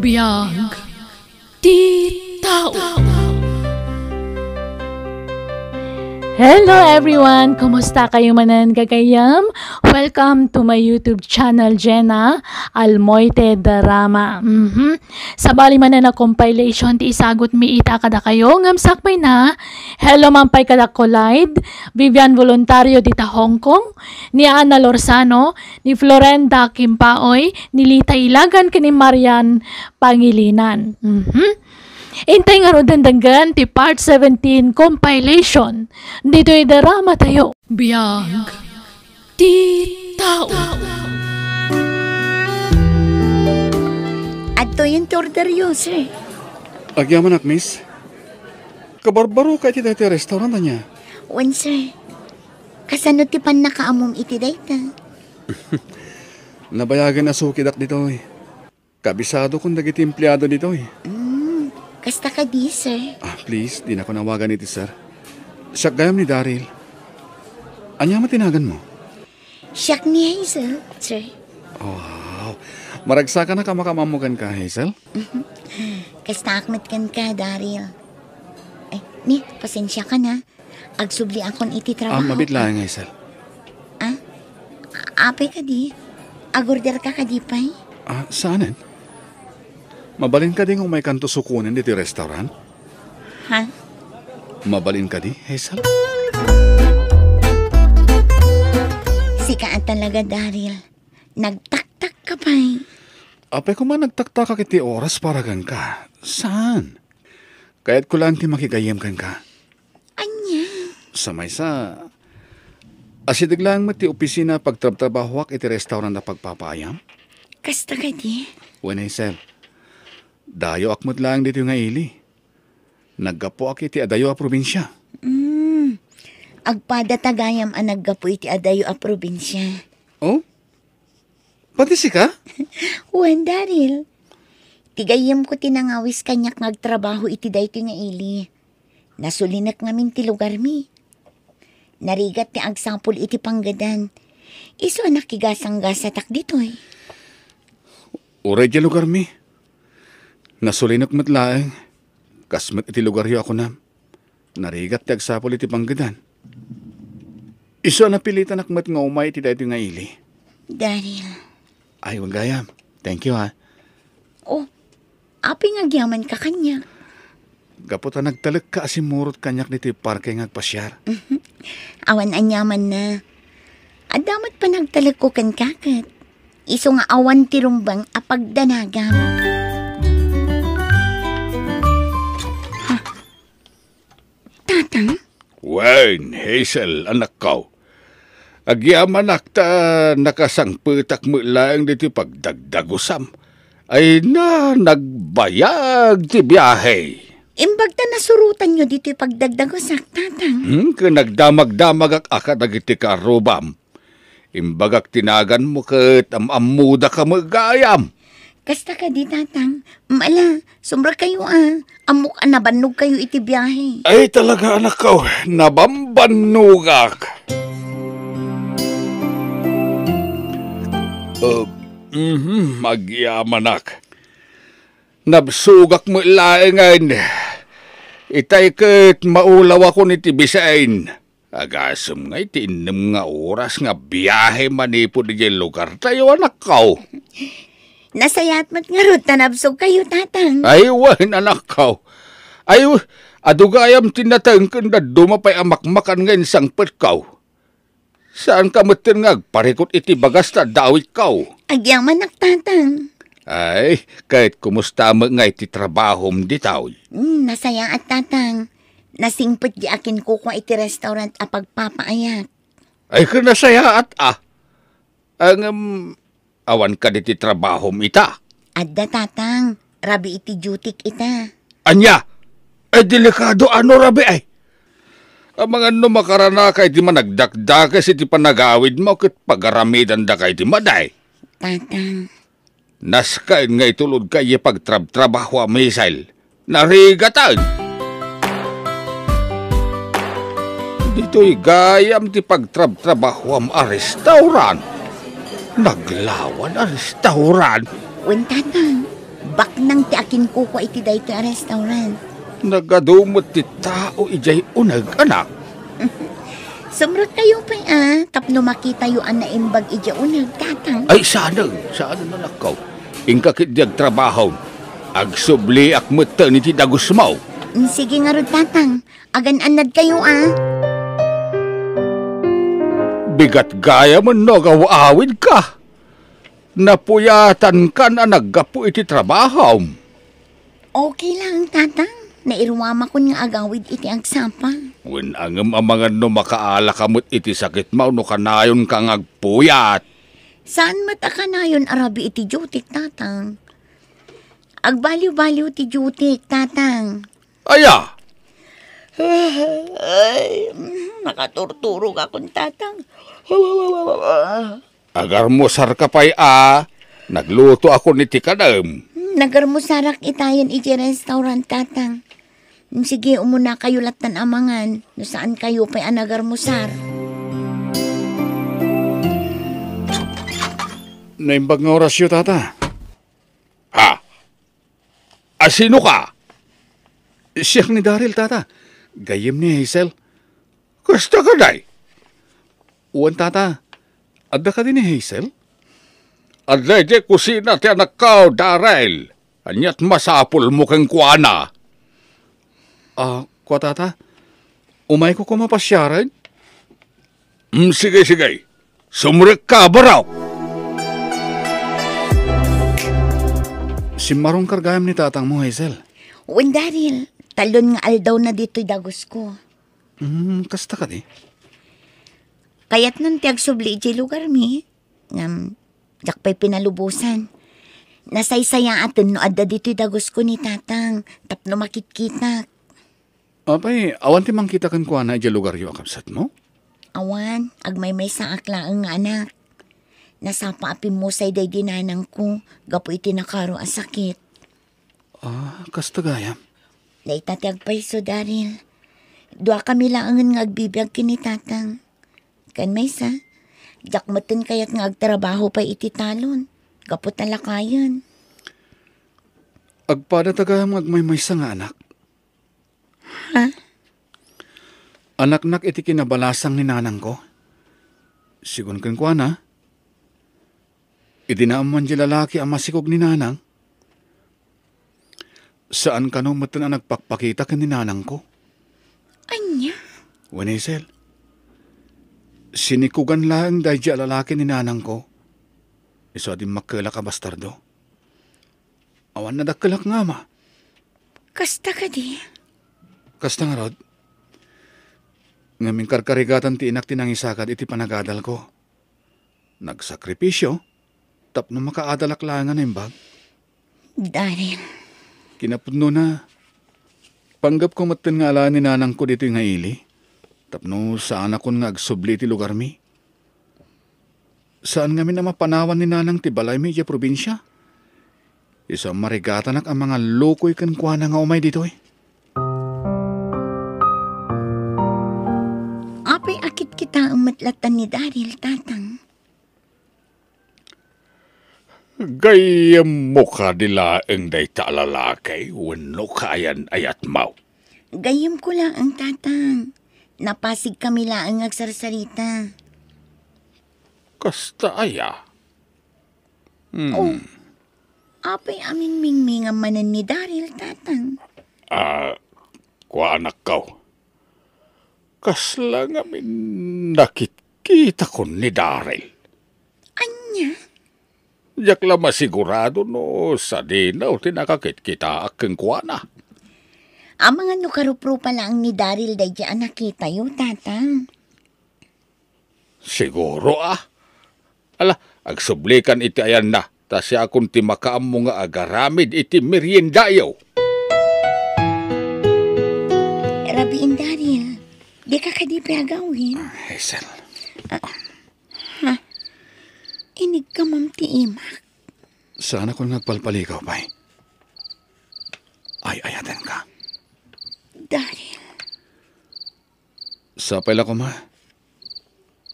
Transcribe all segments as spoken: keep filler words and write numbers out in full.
Biag ti tao. Hello everyone! Kumusta kayo manen, gagayam? Welcome to my YouTube channel, Jenna Almoite Drama. Mhm. Sabali manen a compilation ti isagut mi ita kadakayo, ngem sakbay na, hello man pay kadakko Laid, Vivian Voluntario dita Hong Kong, ni Ana Lorzano, ni Florenda Kimpaoy, ni Lita Ilagan, ken ni Marian Pangilinan. Mhm. Intay ngaruden denggen ti part seventeen compilation ditoy drama tayo. Biag ti tao. Adtoyen ti orderyo, sir. Agyamanak, miss. Kabarbaro ka iti daytoy restaurant, ania? Wen, sir. Kasano ti pannakaammom iti dayta? Nabayagen a sukidak ditoy. Kabisadokon dagiti empleado ditoy. Mm, kasta kadi, sir? Ah, please, dinakon awagan iti sir. Siak gayam ni Daryl. Ania met ti naganmo? Siak ni Hazel, sir. Wow. Maragsakanak a makaammo kenka, Hazel? Kastaak met kenka, Daryl. Ay, ni, pasensiakan, ha. Agsubliakon iti trabaho. Ah, mabit laeng, Hazel. Ah? Apay kadi? Agorder ka kadi pay? Ah, saanen? Mabalin kadi nga umaykanto sukonen ditoy restaurant? Ha? Mabalin kadi, Hazel? Sika a talaga, Daryl. Nagtaktak ka pay. Apay koma nagtaktakak iti oras para kenka. Saan? Kayatko laeng ti makigayyem kenka. Ania? Sa maysa, asideg laeng met ti opisina a pagtrabtrabahoak iti restaurant a pagpapaayam. Kasta kadi? Wen, Hazel. Dayoak met laeng ditoy nga ili. Naggapuak iti adayo a probinsia. Mm. Agpada ta gayam a naggapu iti adayo a probinsia. Oh? Pati sika? Wen, Daryl. Ti gayyemko ti nangawis kaniak nga agtrabaho iti daytoy nga ili. Nasulinek ngamin ti lugarmi. Narigat ti agsapul iti panggedan. Isu a nakigasanggasatak ditoy. Uray diay lugarmi. Nasulinek met laeng. Kas met iti lugaryo a kunam. Narigat ti agsapul iti panggedan. Isu a napilitanak met nga umay iti daytoy nga ili. Daryl. Ay, wen gayam. Thank you, ha. Oh, apay nga agyamanka kaniak? Gapu ta nagtalekka a simmurot kaniak ditoy parke nga agpasiar. Mhm. Awan aniamanna. Adda met panagtalekko kenka ket. Isu nga awan ti rumbeng a pagdanagam. Ha? Tatang? Wen, Hazel, anakko. Agyamanak ta nakasangpetak met laeng ditoy pagdagdagusam. Ay na, nagbayag ti biahe. Imbag ta nasurotanyo ditoy pagdagdagusak, Tatang. Hmm, ken nagdamagdamagak a kadagiti karrubam. Imbagak ti naganmo ket am-ammodaka met gayam. Kasta kadi, Tatang. Ala, sumrekkayo a. Ammok a nabannogkayo iti biahe. Ay, talaga, anakko, nabambannogak. Uh, mhm, agyamanak. Nabsogak met laengen. Itay ket maulawakon iti bisin. Agasem nga iti innem nga oras nga biahe manipud idiay lugartayo, anakko. Nasayaat met ngarud ta nabsogkayo, Tatang. Ay, wen, anakko. Ay, adu gayam ti nateng ken dadduma pay a makmakan nga insangpetko. Saanka metten nga agparikut iti bagas ta adda awitko? Agyamanak, Tatang. Ay, ket kumusta met ngay ti trabahom ditoy? Hmm, nasayaat, Tatang. Nasingpet di akinkukua iti restaurant a pagpapaayat. Ay, ket nasayaat a. Ngem, awan kadi ti trabahom ita? Adda, Tatang. Rabii ti dutyk ita. Ania? Ay, delikado a no rabii ay. Amangan no makaranaka iti managdakdakes iti panagawidmo ket pagaramidandaka iti madi. Tatang. Nasken nga itulodka idiay pagtrabtrabahoam, Hazel. Narigatan! Ditoy gayam ti pagtrabtrabahoam a restaurant. Naglawan a restaurant. Wen, Tatang. Baknang ti akinkukua iti daytoy a restaurant. Nagadu met ti tao idiay uneg, anak. Sumrekkayo pay a, tapno makitayo a naimbag idiay uneg, Tatang. Ay, saan, saan, anakko. Inka ketdi agtrabaho. Agsubliak metten iti dagusmo. Mm, sige ngarud, Tatang. Agan-annadkayo a. Bigat gayam no agaw-awidka. Napuyatankan a naggapu iti trabahom. Okay lang, Tatang. Nairuamakon nga agawid iti agsapa. Wen a ngem amangan no makaalaka met iti sakitmo no kanayonka nga agpuyat. Saan met a kanayon a rabii iti duty, Tatang? Agbaliw-baliw ti duty, Tatang. Aya? Ay, nakaturturogakon, Tatang. Agarmusarka pay a, naglutoakon iti kanaem. Nagarmusarak itayen iti restaurant, Tatang. Sige, umunakayo lattan a mangan, no saankayo pay a nagarmusar. Naimbag nga orasyo, Tata. Ha? A, sinoka? Siak ni Daryl, Tata. Gayyem ni Hazel. Kasta kadi? Wen, Tata. Adda kadi ni Hazel? Adda idiay kusina ti anakko, Daryl. Ania't masapulmo kenkuana? A, kua, Tata. Umayko koma pasiaren. Mm, sige, sige. Sumrekka, barok! Simmarongkar gayam ni tatangmo, Hazel. Wen, Daryl, talon nga aldawna ditoy dagusko. Hmm, kasta kadi? Kayatnan ti agsubli idiay lugarmi, ngem diak pay pinalubosan. Nasaysayaaten no adda ditoy dagusko ni tatang tapno makitkitak. Apay, awan ti mangkita kenkuana idiay lugaryo a kabsatmo? Awan, agmaymaysaak laeng nga anak. Nasapa a pimmusay daydi nanangko gapu iti nakaro a sakit. Ah, kasta gayam. Dayta ti agpayso, Daryl. Duakami laengen nga agbibiag ken ni tatang. Ken maysa, diak metten kayat nga agtrabaho pay iti talon, gapu ta lakayen. Agpadata gayam nga agmaymaysa nga anak. Ha? Anaknak iti kinabalasang ni nanangko. Sigun kenkuana, idi naammoan diay lalaki a masikog ni nanang, saan kano metten a nagpakpakita ken ni nanangko. Ania? Wen, Hazel, sinikogan laeng daydi a lalaki ni nanangko. Isu a dimmakkelak a bastardo. Awan nadakkelak nga ama. Kasta kadi? Kasta ngarud. Ngem inkarkarigatan ti inak ti nangisagad iti panagadalko. Nagsakripisio tapno makaadalak laeng a naimbag. Daryl. Kinapudnona, panggepko metten nga alaen ni nanangko ditoy nga ili, tapno saanakon nga agsubli iti lugarmi. Saan ngamin a mapanawan ni nanang ti balaymi idiay probinsia. Isu a marigatanak a mangallukoy kenkuana nga umay ditoy. Apay a kitkitaem met latta ni Daryl, tatang? Gayyemmo kadi laeng dayta a lalaki wenno kayan-ayatmo? Gayyemko laeng, tatang. Napasigkami laeng nga agsarsarita. Kasta aya? Hmm. Oh, apay a mingmingmingam manen ni Daryl, tatang? Ah, kua, anakko. Kasla ngamin nakitkitakon ni Daryl. Ania? Diak la masigurado no sadino ti nakakitkitaak kenkuana. Amangan no karuprupa laeng ni Daryl daydi a nakitayo, tatang. Siguro a. Ala, agsublikan iti ayanna, ta siakon ti makaammo nga agaramid iti meriendayo. Rabiin, Daryl, dika kadi pay agawid? Hazel. Ah, ha? Inigkamam ti imak. Saanakon nga agpalpalikaw pay. Ay-ayatenka. Daryl. Sapay la koma,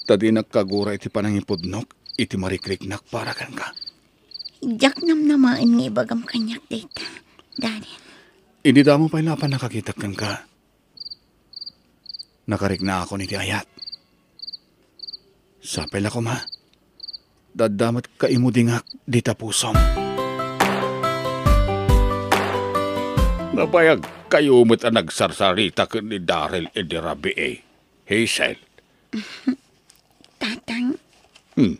ta dinak kagura iti panangipudnok iti marikriknak para kenka. Diak namnamaen nga ibagam kaniak dayta, Daryl. Idi damo pay la a pannakakitak kenka, nakariknaakon iti ayat. Sapay la koma, adda met kaimudingak dita pusom. Nabayagkayo met a nagsarsarita ken ni Daryl idi rabii, Hazel. Tatang. Hmm.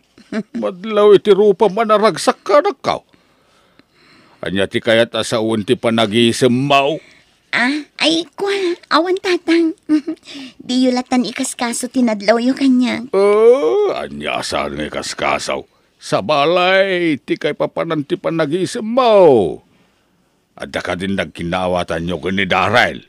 Madlaw iti rupam a naragsakka, anakko. Ania ti kayat a sawen ti panagisemmo? Ah, ay, kua, awan, Tatang. Diyo latan ikaskaso ti nadlawyo kaniak. Oh, ania saan nga ikaskaso? Sabali, ti kaipapanan ti panagisemmo. Adda kadin nagkinnaawatanyo ken ni Daryl?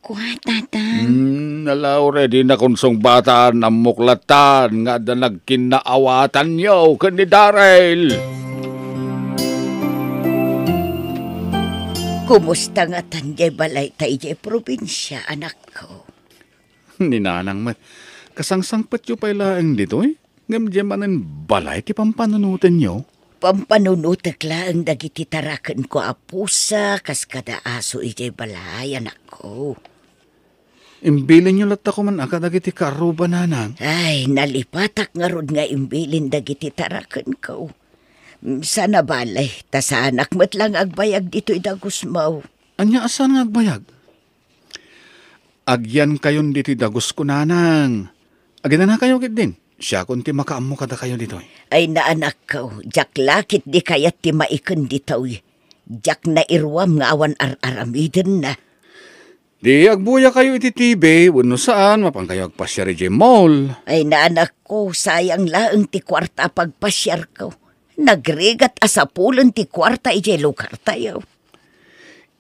Kua, Tatang. Hmm, ala, uray dinakon sungbatan, ammok latan nga adda nagkinnaawatanyo ken ni Daryl. Kumusta ngatan diay balayta idiay probinsia, anakko? Ni Nanang met, kasangsangpetyo pay laeng ditoy? Ngem diay manen balay ti pampanunotenyo? Pampanunotek laeng dagiti tarakenko a pusa kas kada aso idiay balay, anakko. Imbilinyo latta koman a kadagiti kaarruba, Nanang? Ay, nalipatak ngarud nga imbilin dagiti tarakenko. Saan a bale, ta saanak met la nga agbayag ditoy dagusmo. Ania a saan nga agbayag? Agyankayon ditoy dagusko, Nanang. Aginanakayo ketdin. Siakon ti makaammo kadakayo ditoy. Ay, anakko, diak la ketdi kayat ti maiken ditoy. Diak nairuam nga awan ar-aramidenna. Di agbuyakayo iti T V, wenno saan, mapankayo agpasiar idiay mall. Ay, anakko, sayang laeng ti kuarta a pagpasiarko. Nagrigat a sapulen ti kuarta idiay lugartayo.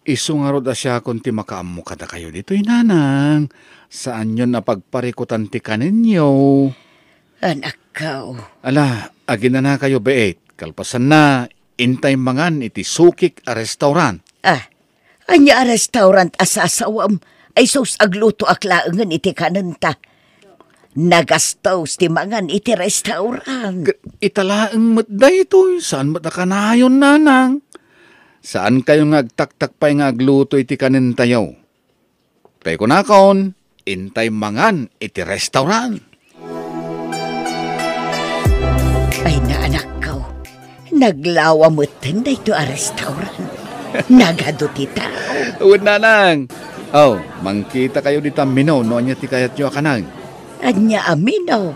Isu ngarud a siakon ti makaammo kadakayo ditoy, Nanang. Saanyon a pagparikutan ti kanenyo. Anakko. Ala, aginanakayo, beet. Kalpasanna, intay mangan iti sukik a restaurant. Ah, ania a restaurant a sasawam? Ay sus, aglutoak laengen iti kanenta. Nagastos ti mangan iti restaurant. Ket ita laeng met daytoy, saan met a kanayon, Nanang. Saankayo nga agtaktak pay nga agluto iti kanentayo. Tay kunakon, intay mangan iti restaurant. Ay, anakko, naglawa metten daytoy a restaurant. Nagadu ti tao. Wen, Nanang. Oh, mangkitakayo dita menu no ania ti kayatyo a kanen. Ania a menu?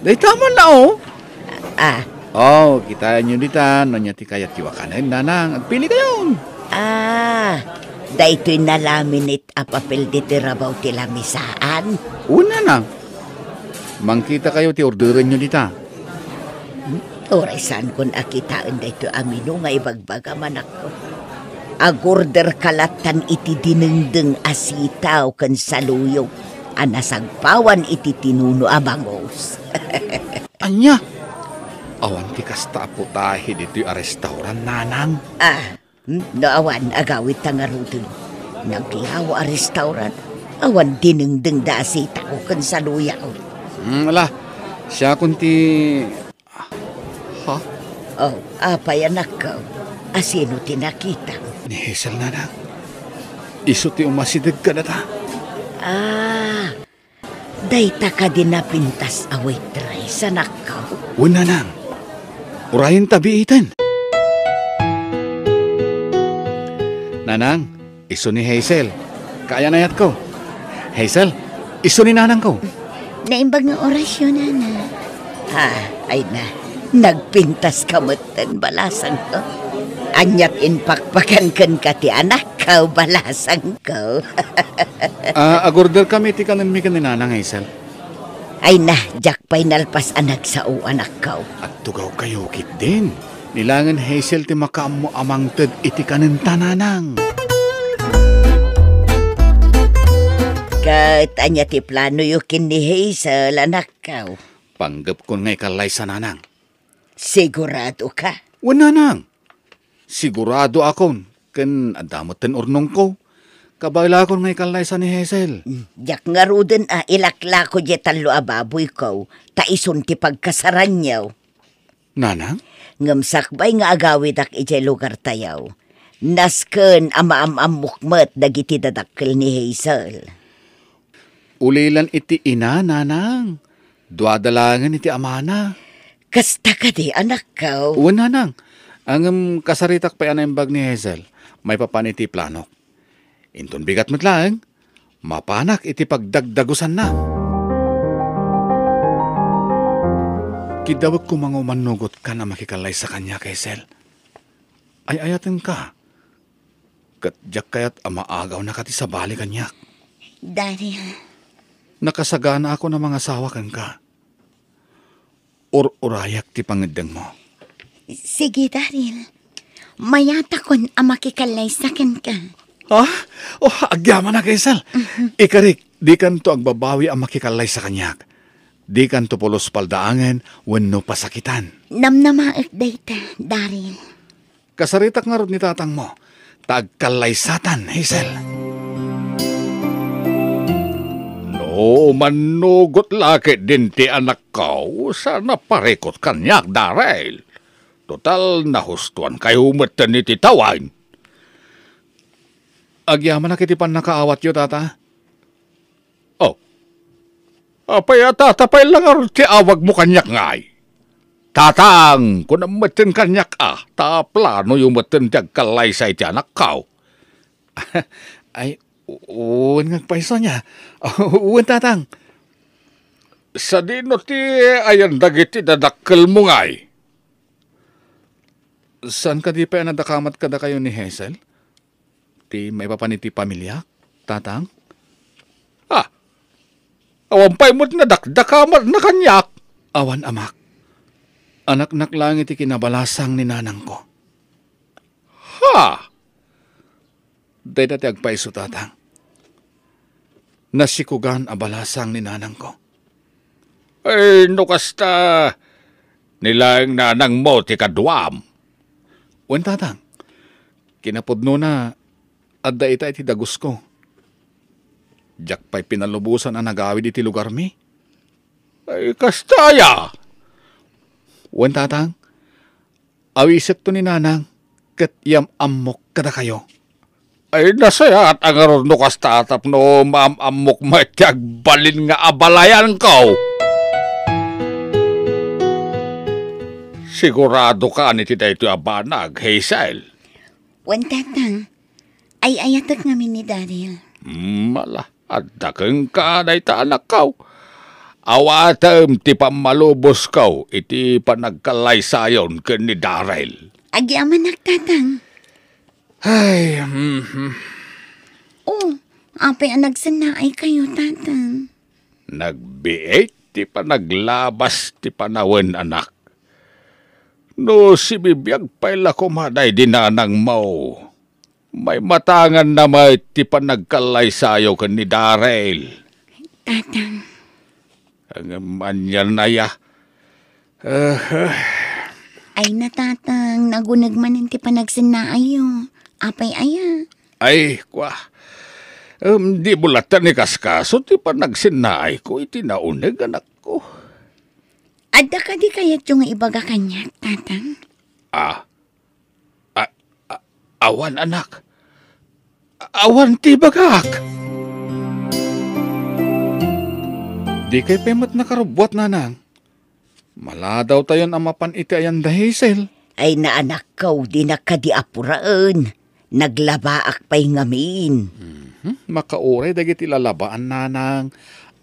Dayta man la, oh. Ah. Oh, kitaenyo dita no ania ti kayatyo a kanen, Nanang. Agpilikayon. Ah, daytoy nalaminate a papel ditoy rabaw ti lamisaan. Wen, Nanang. Mangkitakayo ti orderenyo dita. Hmm? Uray saankon a kitaen daytoy a menu nga ibagbagam, anakko. Agorderka latan iti dinengdeng a sitaw ken saluyot a nasagpawan iti tinuno a bangus. Ania? Awan ti kasta a putahe ditoy a restaurant, Nanang. Ah, hmm, no awan, agawidta ngaruden. Naglawa a restaurant, awan dinengdengda a sitaw ken saluyot. Hmm, ala, siakon ti Ha? Oh, apay, anakko? Asino ti nakitam? Ni Hazel, Nanang. Isu ti umasideg kadata. Ah, dayta kadi napintas a waitress, anakko? Wen, Nanang. Urayenta biiten. Nanang, isu ni Hazel. Kaayan-ayatko. Hazel, isu ni nanangko. Naimbag nga orasyo, Nana. Ah, ay na. Nagpintaska metten, balasangko. Aniat impakpakan kenka ti anakko, balasangko. Ah, agorderkami ti kanenmi ken ni Nanang, Hazel. Ay na, diak pay nalpas a nagsao, anakko. Agtugawkayo ketdin. Ni laengen Hazel ti makaammo a mangted iti kanenta, Nanang. Ket ania ti planoyo ken ni Hazel, anakko? Panggepkon nga ikallaysa, Nanang. Siguradoka? Wen, Nanang. Siguradoakon, ken adda metten urnongko. Kabaelakon nga ikallaysa ni Hazel. Mm, diak ngaruden a ilaklako diay tallo a baboyko, ta isun ti pagkasaranyo. Nanang? Ngem sakbay nga agawidak idiay lugartayo, nasken a maam-ammok met dagiti dadakkel ni Hazel. Ulilan iti ina, nanang. Duada laengen iti amana. Kasta kadi, anakko? Wen, nanang. Ngem kasaritak pay a naimbag ni Hazel. Maipapan iti planok. Inton bigat met laeng, mapanak iti pagdagdagusanna. Kiddawek koma nga umannugot kan a makikallaysa kaniak, Hazel. Ay-ayatenka. Ket diak kayat a maagawnaka ti sabali kaniak. Daryl. Nakasaganaakon a mangasawa kenka. Ur-urayak ti pangeddengmo. Sige, Daryl. Mayatakon a makikallaysa kenka. Ah? Oh, agyamanak, Hazel. Mhm. Ikarik, dikanto agbabawi a makikallaysa kaniak. Dikanto pulos paldaangen wenno pasakitan. Namnamaek dayta, Daryl. Kasaritak ngarud ni tatangmo, ta agkallaysatan, Hazel. No mannugot la ketdin ti anakko, saan a parikut kaniak, Daryl. Total, nahustuankayo metten iti tawen. Agyamanak iti pannakaawatyo, tata. Oh. Apay a tata pay la ngarud ti awagmo kaniak ngay? Tatang, kunam metten kaniak a, ta planoyo metten ti agkallaysa iti anakko. Ay, u-, wen nga agpayso nia. Wen, tatang. Sadino ti ayan dagiti dadakkelmo ngay? Saan kadi pay a nadakamat kadakayo ni Hazel? Ti maipapan iti pamiliak, tatang? Ah, awan pay met nadakdakamatna kaniak. Awan, amak. Anaknak laeng iti kinabalasang ni nanangko. Ha? Dayta ti agpayso, tatang. Nasikugan a balasang ni nanangko. Ay, no kasta, ni laeng nanangmo ti kaduam. Wen, tatang. Kinapudnona, adda ita iti dagusko. Diak pay pinalubosan a nagawid iti lugarmi. Ay, kasta aya? Wen, tatang. Awisekto ni nanang, ket yam-ammok kadakayo. Ay, nasayaat a ngarud no kasta tapno maam-ammok met ti agbalin nga abalayanko. Siguradokan iti daytoy a banag, Hazel? Wen, tatang. Ay-ayatek ngamin ni Daryl. Mala, adda kenka dayta, anakko. Awatem ti pammalubosko iti panagkallaysayon ken ni Daryl. Agyamanak, tatang. Ay, mhm. Oh, apay a nagsennaaykayo, tatang? Nagbiit ti panaglabas ti panawen, anak. No sibibiag pay la koma daydi nanangmo, maimatanganna met ti panagkallaysayo ken ni Daryl. Tatang. Ngem anian aya? Ah, ah. Ay na, tatang, naguneg manen ti panagsennaayo. Apay aya? Ay, kua. Em, dimo latta ni kaskaso ti panagsennaayko iti nauneg, anakko. Adda kadi kayatyo nga ibaga kaniak, tatang? Ah? A-, a-, awan, anak. Awan ti ibagak. Dikay pay met nakarubbuat, nanang. Maladawtayon a mapan iti ayan da Hazel. Ay, naanakko, dinak kadi apuraen. Naglabaak pay ngamin. Mhm. Makauray dagiti lalabaan, nanang.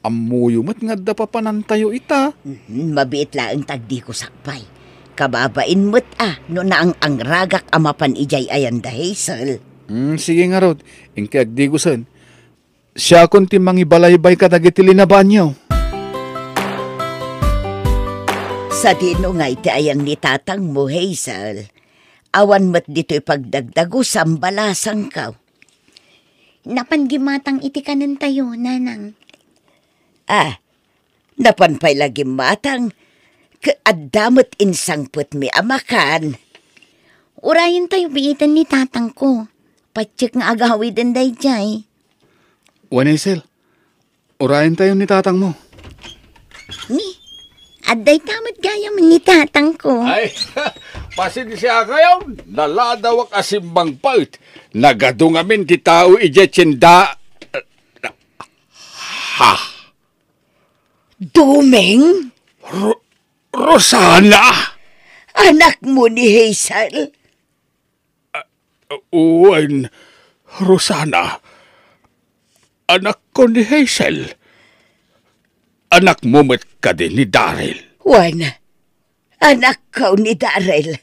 Ammoyo met nga adda papanantayo ita. Mhm, mabiit laeng ta agdigusak pay. Kababain met a no naang-angragak a mapan idiay ayan da Hazel. Hmm, sige ngarud, inka agdigusen. Siakon ti mangibalaybay kadagiti linabaanyo. Sadino ngay ti ayan ni tatangmo, Hazel? Awan met ditoy pagdagdagusam, balasangko. Napan gimmatang iti kanentayo, nanang. Ah, napan pay la gimmatang, ket adda met insangpetmi a makan. Urayentayo biiten ni tatangko. Patiek nga agawiden daydiay. Wen, Hazel, urayentayo ni tatangmo. Ni? Adda ita met gayam ni tatangko. Ay, pasensiakayon. Naladawak a simmangpet. Nagadu ngamin ti tao idiay tienda. Ha? Doming? Ro-, Rosana? Anakmo ni Hazel? Wen, Rosana, anakko ni Hazel. Anakmo met kadi ni Daryl. Wen, anakko ni Daryl.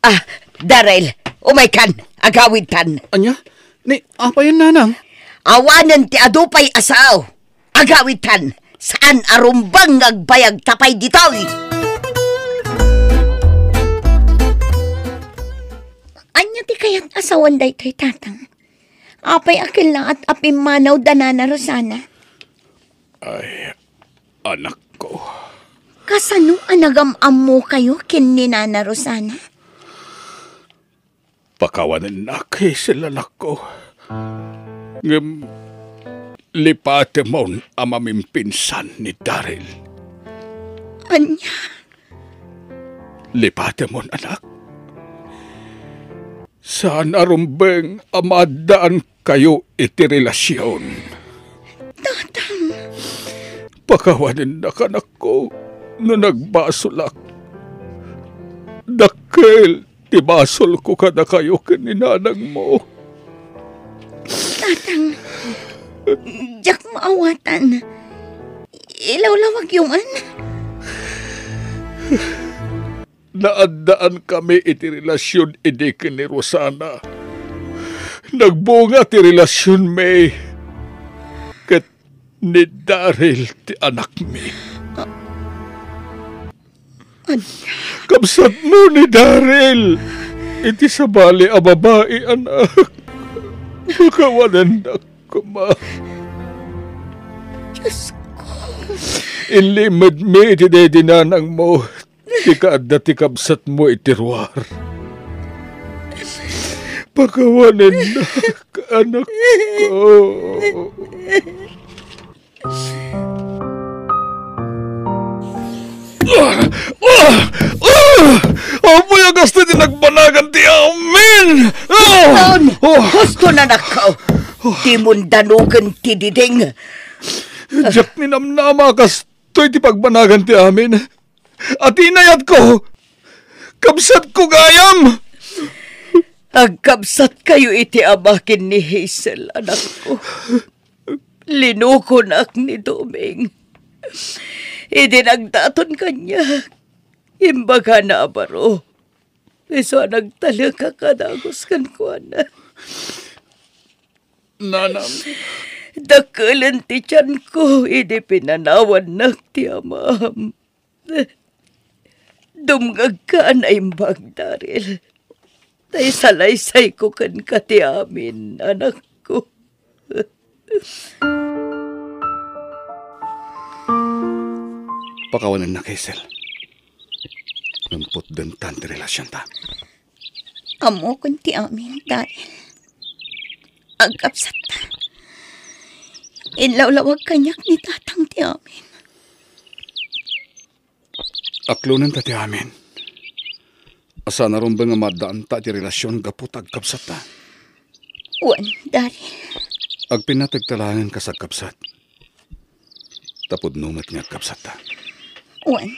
Ah, Daryl, umaykan, agawidtan. Ania? Ni, apay, nanang? Awanen ti adu pay a sao. Agawidtan, saan a rumbeng nga agbayag ta pay ditoy. Ania ti kayat a sawen daytoy, tatang? Apay a kellaat a pimmanaw da Nana Rosana? Ay, anakko. Kasano a nagam-ammokayo ken ni Nana Rosana? Pakawanennak, Hazel, anakko. Ngem lipatemon a mamimpinsan ni Daryl. Ania? Lipatemon, anak. Saan a rumbeng a maaddaankayo iti relasion. Tatang. Pakawanennak, anakko, no nagbasolak. Dakkel ti basolko kadakayo ken ni nanangmo. Tatang, diak maawatan. Ilawlawagyo man. Naaddaankami iti relasion idi ken ni Rosana. Nagbunga ti relasionmi ket ni Daryl ti anakmi. Ania? Kabsatmo ni Daryl iti sabali a babai, anak. Pakawanennak koma. Diosko. Inlimedmi iti daydi nanangmo ti kaadda ti kabsatmo iti ruar. Pakawanennak, anakko. Ah! Ah! Ah! Apay a kasta ti nagbanagan ti amin! Ah! Husto, husto, anakko. Dimon danoken ti diding. Diak ninamnama a kastoy ti pagbanagan ti amin. Ati inayatko! Kabsatko gayam! Agkabsatkayo iti ama ken ni Hazel, anakko. Linukonak ni Doming. Idi nagdaton kaniak, imbagana a baro. Isu a nagtalek a kadagus kenkuana. Nanang. Dakkelen ti tianko idi pinanawannak ti amam. Dumngegka a naimbag, Daryl. Ta isalaysayko kenka ti amin, anakko. Pakawanennak, Hazel. Ngem putdentan ti relasionta. Ammokon ti amin, Daryl. Agkabsatta. Inlawlawag kaniak ni tatang ti amin. Aklonenta ti amin. Saan a rumbeng a maaddaanta ti relasion gapu ta agkabsatta. Wen, Daryl. Agpinateg ta laengen kas agkabsat. Ta pudno met nga agkabsatta. Wen.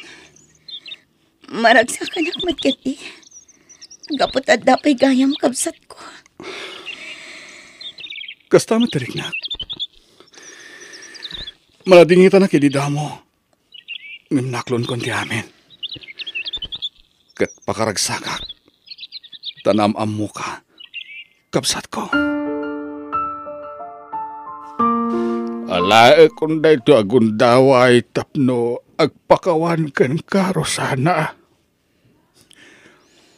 Maragsakanak met ketdi. Gapu ta adda pay gayam kabsatko. Kasta met ti riknak. Maladingitanak idi damo. Ngem naklonkon ti amin. Ket pakaragsakak, ta naam-ammoka, kabsatko. Alaekon daytoy a gundaway tapno agpakawan kenka, Rosana.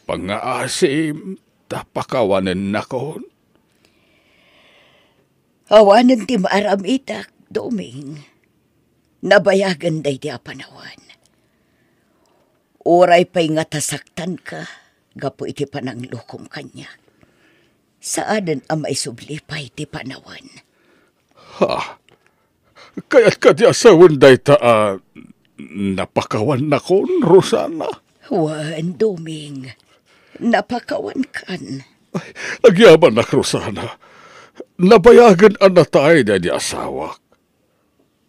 Pangngaasim ta pakawanennakon. Awanen ti maaramidak, Doming. Nabayagen daydi a panawen. Uray pay nga ta saktanka gapu iti pananglokom kaniak, saanen a maisubli pay ti panawen. Ha? Kayat kadi a sawen dayta a Napakawannakon, Rosana. Wen, Doming. Napakawankan. Ay, agyamanak, Rosana. Nabayagen a natay daydi asawak.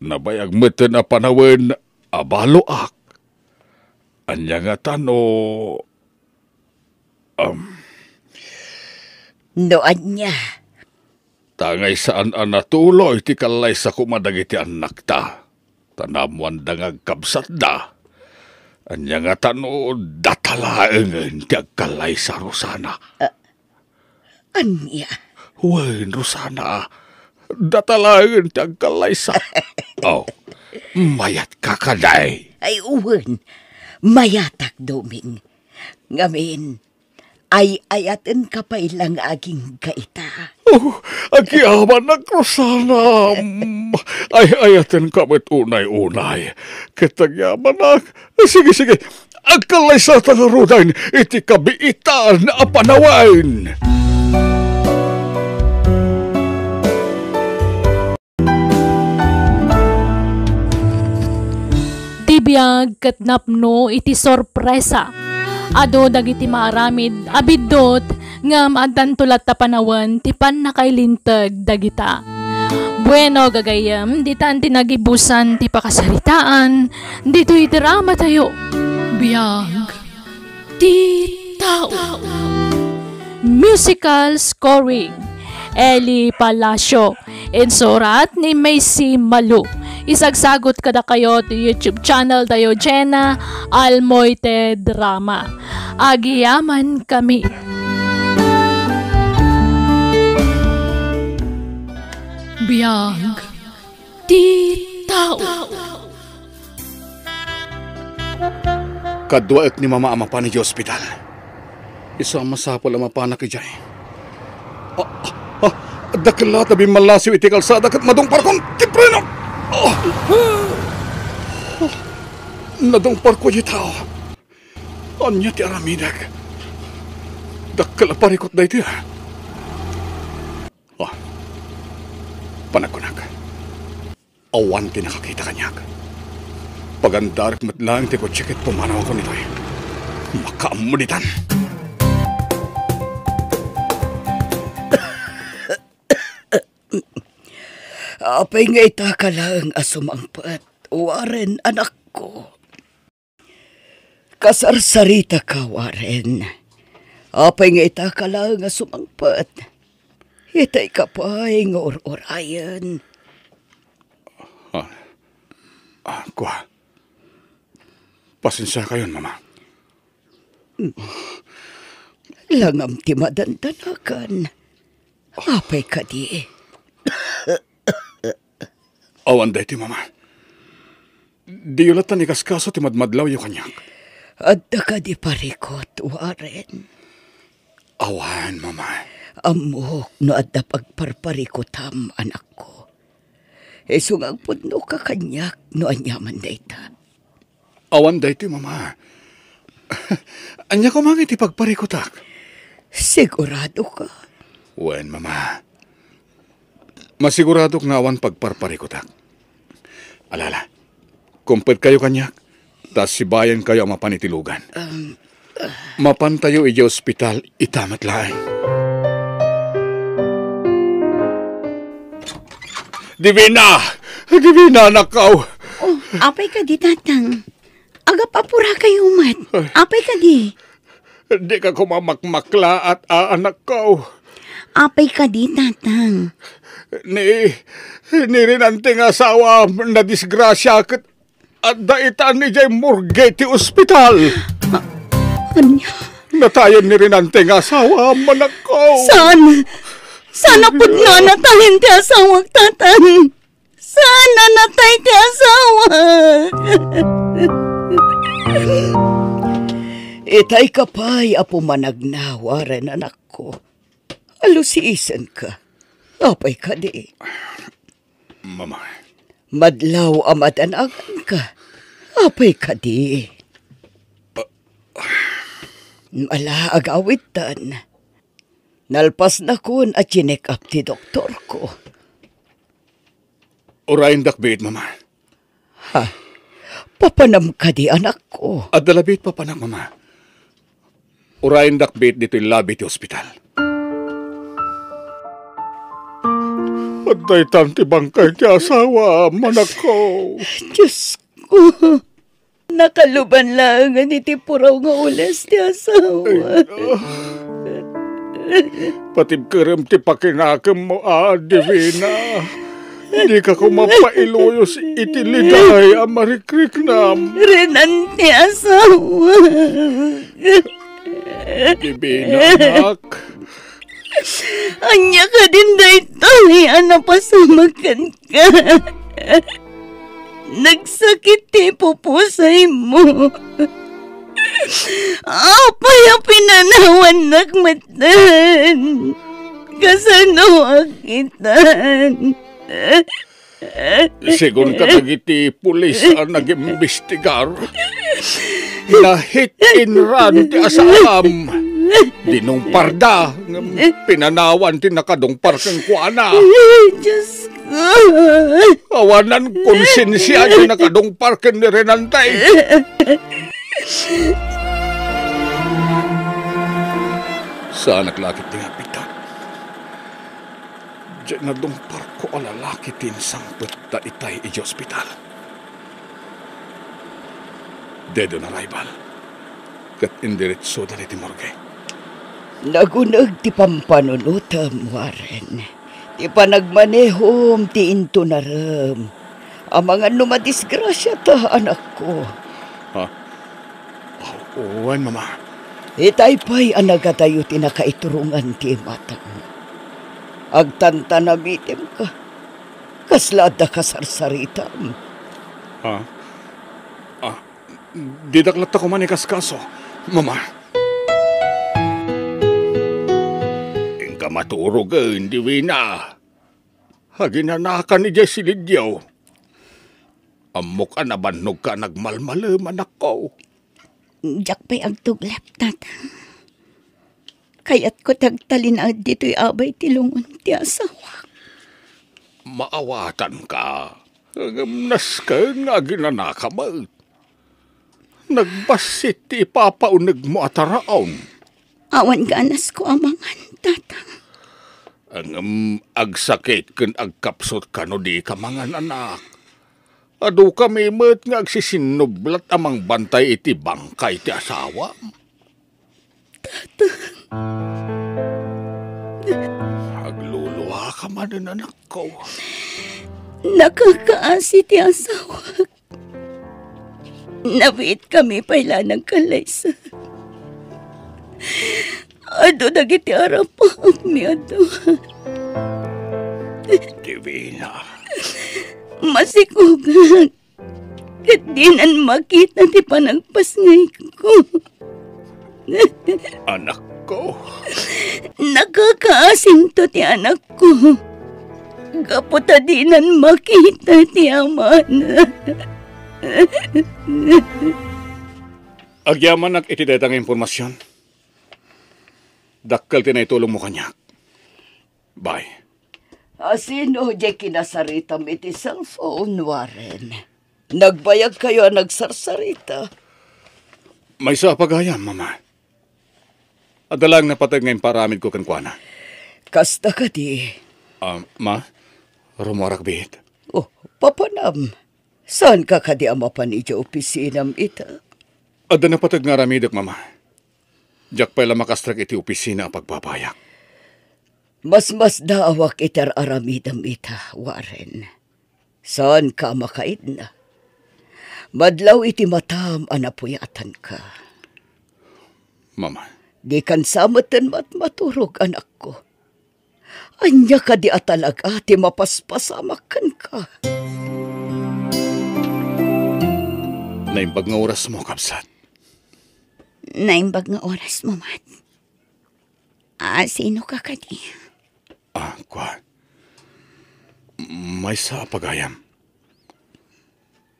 Nabayag metten a panawen a baloak. Ania ngata no, um, No ania? Ta ngay saan a natuloy ti kallaysa koma dagiti annakta, ta naammoanda nga agkabsatda. Ania ngata no data laengen ti agkallaysa, Rosana? Ah, ania? Wen, Rosana, data laengen ti agkallaysa. Oh, mayatka kadi? Ay, wen, mayatak, Doming. Ngamin, ay-ayatenka pay la nga agingga ita. Oh, agyamanak, Rosana. Mm, ay-ayatenka met unay-unay. Ket agyamanak. Sige, sige. Agkallaysata ngaruden iti kabiitan a panawen. Ti biag ket napno iti sorpresa. Adu dagiti maaramid a biddut ngem addanto latta panawen ti pannakailinteg dagita. Bueno, gagayyem, ditan ti nagibusan ti pakasaritaan ditoy dramatayo. Biag ti tao. Musical scoring, Eli Palacio. Insurat ni Macy Malu. Isagsagut kadakayo ti YouTube channel tayo, Jenna Almoite Drama. Agyamankami. Biag ti tao. Kaduaek ni Mama a mapan idiay ospital. Isu a masapul a mapanak idiay. Ah, ah, ah, dakkel la ta bimmallasiw iti kalsada ket madungparkon ti preno. Ah! Nadungparko diay tao. Ania ti aramidek? Dakkel a parikut daytoy, a. Ah, panagkunak. Awan ti nakakita kaniak. Pagandarek met laeng ti kotse ket pumanawakon ditoy. Makaammo ditan. Apay nga itaka laeng a sumangpet, Warren, anakko? Kasarsaritaka, Warren. Apay nga itaka laeng a sumangpet? Itayka pay nga ur-urayen. Ah, ah, kua. Pasensiakayon, Mama. Langam ti madandanakan. Apay kadi? Awan daytoy, Mama. Diyo latta ikaskaso ti madmadlawyo kaniak. Adda kadi parikut, Warren? Awan, Mama. Ammok no adda pagparparikutam, anakko. Isu nga agpudnoka kaniak no aniaman dayta. Awan daytoy, Mama. Ania koma nga iti pagparikutak? Siguradoka? Wen, Mama. Masiguradok nga awan pagparparikutak. Alala, kumpetkayo kaniak, ta sibayankayo a mapan iti lugan. Um, Mapantayo idiay ospital ita met laeng. Divina! Divina, anakko! Oh, apay kadi, Tatang? Agap-apurakayo met. Ay. Apay kadi? Dika koma makmaklaat, anakko. Apay kadi, Tatang? Ni, ni Rinante nga asawa, nadisgrasia ket adda itan idiay morgue ti ospital. A-, ania? Natayen ni Rinante nga asawa, anakko. Saan? Saan a pudno a natayen ti asawak, Tatang? Saan a natay ti asawak? Itayka pay a pumanagna, Warren, anakko. Alusiisenka. Apay kadi? Mama. Madlaw a madanaganka. Apay kadi? Ala, agawidtan. Nalpasnakon a chinek-up ti doktorko. Urayendak biit, Mama. Ha? Papanam kadi, anakko? Adda labi ti papanak, Mama. Urayendak biit ditoy labi ti ospital. Adda itan ti bangkay ti asawam, anakko. Diosko, nakaluban laengen iti puraw nga ules ti asawam. Patibkerem ti pakinakemmo, a, Divina. Dika koma pailuyos iti liday a marikriknam. Renan ti asawa. Divina, anak. Ania kadin daytoy a napasamak kenka? Nagsakit ti pupusaymo. Apay a pinanawannak metten? Kasanoak itan? Segun kadagiti pulis a nag-imbestigar, na-hit and run ti asawam. Dinungparda, ngem pinanawan ti nakadungpar kenkuana. Ay, Diosko. Awanan konsensia ti nakadungpar ken ni Renante. Saanak la ketdi nga apitan. Diay nadungparko a lalaki ti insangpetda itay idiay ospital. Dead on arrival, ket indiretsoda iti morgue. Naguneg ti pampanunotem, Warren. Ti panagmanehom ti intunarem. Amangan no madisgrasiata, anakko. Ha? Wen, Mama. Itay pay a nagadayo ti nakaiturongan ti imatang. Agtantanamitemka. Kasla adda kasarsaritam. Ha? Ah, didak latta koma ikaskaso, Mama. Inka maturogen, Divina. Aginanakan idiay silidyo. Ammok a nabannogka a nagmalmalem, anakko. Diak pay agtuglep, Tata. Kayatko ti agtalinaed ditoy abay ti lungon ti asawak. Maawatanka, ngem nasken nga aginanaka met. Nagbassit ti ipapaunegmo a taraon. Awan ganasko a mangan, Tata. Ngem agsakit ken agkapsut ka no dika mangan, anak. Adukami met nga agsisinnublat a mangbantay iti bangkay ti asawam. Tata. Agluluaka manen, anakko. Nakakaasi ti asawak. Nabiitkami pay la nagkallaysa. Adu dagiti arapaapmi a dua. Divina. Masikugak. Ket dinan makita ti panagpasngayko. Anakko. Nakakaasinto ti anakko. Gapu ta dinan makita ti amana. Agyamanak iti dayta nga impormasion. Dakkel ti naitulongmo kaniak. Bye. Asino diay kinasaritam iti cellphone, Warren? Nagbayagkayo a nagsarsarita. Maysa a pagayam, Mama. Adda laeng napateg nga impaaramidko kenkuana. Kasta kadi. Ah, Ma, rummuarak biit. Oh, papanam. Saanka kadi a mapan idiay opisinam ita? Adda napateg nga aramidek, Mama. Diak pay la makastrek iti opisina a pagbabayak. Masmasdaawak iti ar-aramidem ita, Warren. Saanka a makaidna. Madlaw iti matam a napuyatanka. Mama. Dikan sa metten matmaturog, anakko. Ania kadi a talaga ti mapaspasamak kenka? Naimbag nga orasmo, kabsat. Naimbag nga orasmo met. Ah, sinoka kadi? Ah, kua. Maysa a pagayam.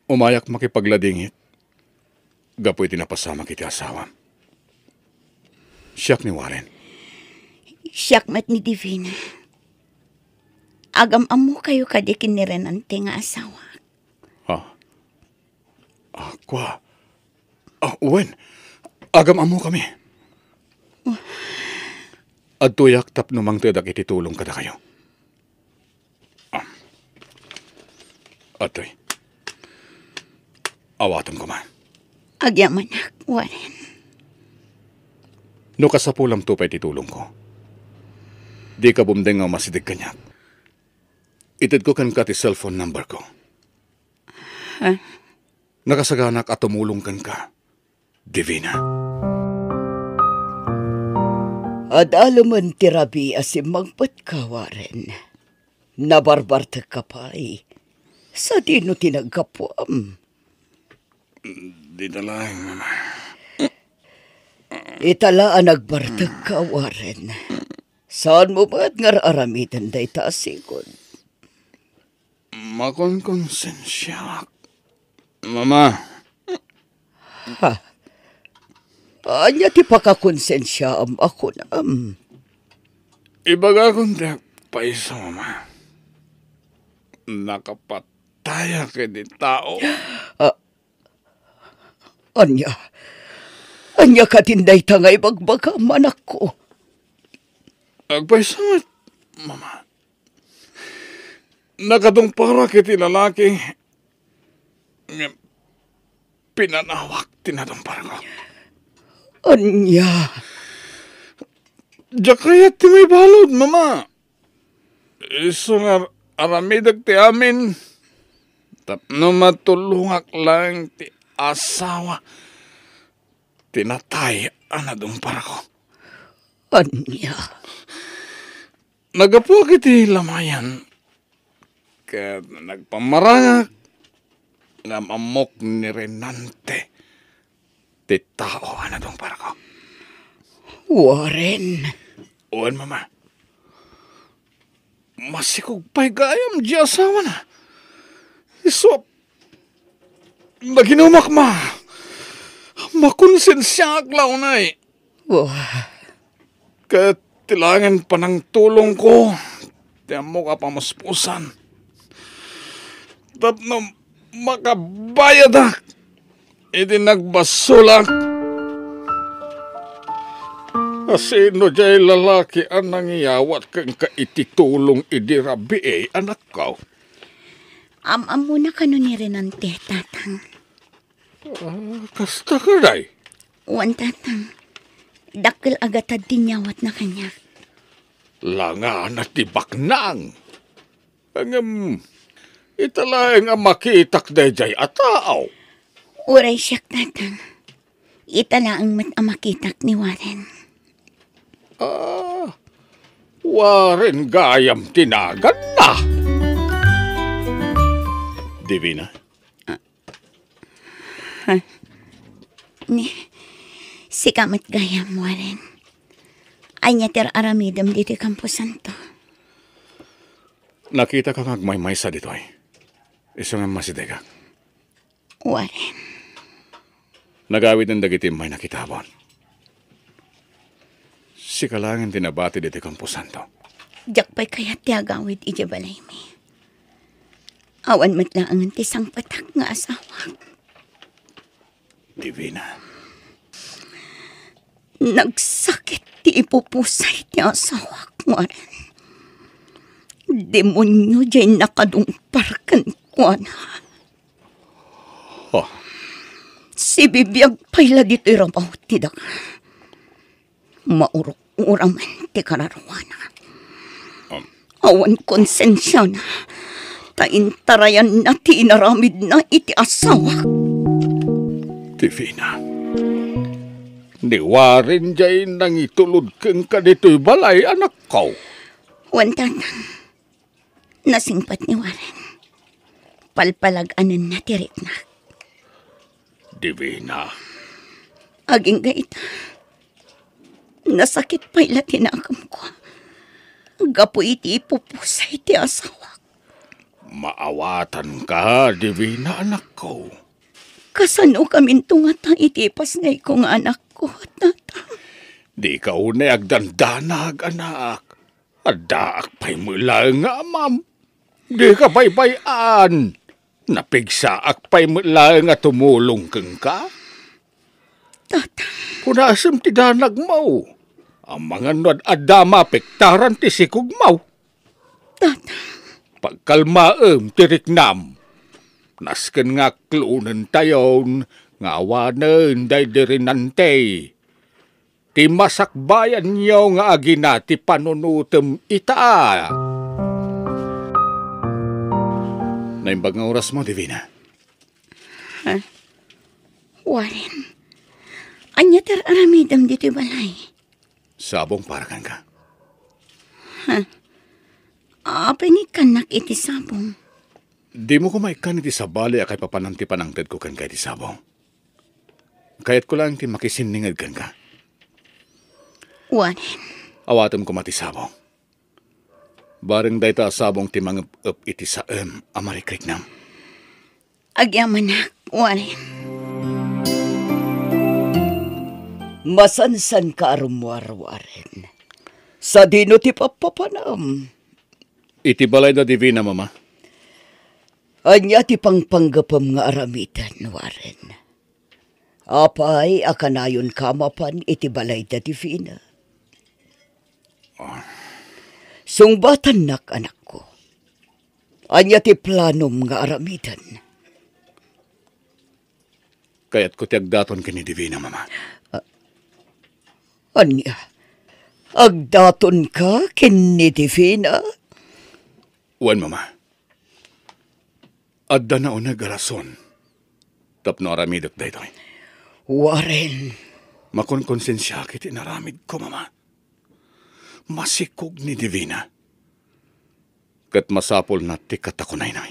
Umayak makipagladingit gapu iti napasamak iti asawam. Siak ni Warren. Siak met ni Divina. Agam-ammokayo kadi ken ni Renante nga asawa. Ha? Ah, Kua, ah, wen, agam-ammokami. Adtoyak tapno mangtedak iti tulong kadakayo. Ah. Adtoy. Awatem koma. Agyamanak, Warren. No kasapulamto pay ti tulongko, dika bumdeng nga umasideg kaniak. Itedko kenka ti cellphone number ko. Ha? Nakasaganak a tumulong kenka, Divina. Adalemen ti rabii a simmangpetka, Warren. Nabarbartekka pay. Sadino ti naggapuam? Dita laeng, Mama. Ita la a nagbartekka, Warren. Saanmo met nga ar-aramiden dayta a sigud. Makonkonsensiaak, Mama. Ha? Ania ti pakakonsensiaam a kunam? Ibagakon ti agpayso, Mama. Nakapatayak iti tao. Ah, ania? Ania kadin dayta nga ibagbagam, anakko? Agpayso met, Mama. Nakadungparak iti lalaki ngem pinanawak ti nadungparko. Ania? Diak kayat ti maibalud, Mama. Isu nga ar-, aramidek ti amin tapno matulongak laeng ti asawa ti natay a nadungparko. Ania? Naggapuak iti lamayan ket nagpammarangak nga am-ammok ni Renante ti tao a nadungparko. Warren. Wen, Mama. Masikog pay gayam di asawana. Isu a naginumak, Ma. Makonsensiaak la unay. Wah. Ket ti laengen panangtulongko ti ammok a pamuspusan tapno makabayadak iti nagbasolak. Asino diay lalaki a nangiyawat kenka iti tulong idi rabii, anakko? Am-ammona kano ni Renante, Tatang. Ah, kasta kadi? Wen, Tatang. Dakkel a gatad ti inyawatna kaniak. Langana ti baknang. Ngem, ita laeng a makitak daydiay a tao. Uray siak, Tatang. Ita laeng met a makitak ni Warren. Ah, Warren gayam ti naganna. Divina? Ah, ha? Ni, sika met gayam, Warren. Ania ti ar-aramidem ditoy kamposanto? Nakitaka nga agmaymaysa ditoy. Isu nga masidegak. Warren. Nagawiden dagiti immay nakitabon. Sika laengen ti nabati ditoy kamposanto. Diak pay kayat ti agawid idiay balaymi. Awan met laengen ti sangpetak nga asawak. Divina. Nagsakit ti ipupusay ti asawak, Warren. Demonio diay nakadungpar kenkuana. Oh. Sibibiag pay la ditoy rabaw ti daga. Maurok-uramen ti kararuana. Um. Awan konsensiana, ta intarayanna ti inaramidna iti asawak. Divina, ni Warren diay nangitulod kenka ditoy balay, anakko. Wen, Tatang. Nasingpet ni Warren. Palpalag-anenna ti riknak. Divina. Agingga ita, nasakit pay la ti nakemko gapu iti ipupusay ti asawak. Maawatanka, Divina, anakko. Kasanokaminto ngata iti ipasngayko nga anakko, Tatang? Dika unay agdandanag, anak. Addaak pay met laeng nga amam. Dika baybay-an. Napigsaak pay met laeng a tumulong kenka. Tata. Kunasem ti danagmo. Amangan no ad-adda mapektaran ti sikogmo. Tata. Pagkalmaem ti riknam. Nasken nga aklonentayon nga awanen daydi Renante ti masakbayanyo nga agina ti panunotem ita. Naimbag nga orasmo, Divina. Ha? Warren, ania ti ar-aramidem ditoy balay? Sabong para kenka. Ha? Apay nga ikkannak iti sabong? Dimo koma ikkan iti sabali a kaipapanan ti panangtedko kenka iti sabong. Kayatko laeng ti makisinninged kenka. Warren. Awatem koma ti sabong. Bareng dayta a sabong ti mangep-ep iti saem a marikriknam. Agyamanak, Warren. Masansanka a rummuar, Warren. Sadino ti pappapanam? Iti balayda Divina, Mama. Ania ti pangpanggepem nga aramiden, Warren? Apay a kanayonka a mapan iti balayda Divina? Ah. Sungbatannak, anakko. Ania ti planom nga aramiden? Kayatko ti agdaton ken ni Divina, Mama. Ah, ania? Agdatonka ken ni Divina? Wen, Mama. Adda nauneg a rason tapno aramidek daytoy. Warren. Makonkonsensiak iti inaramidko, Mama. Masikog ni Divina. Ket masapulna ti katakunayna.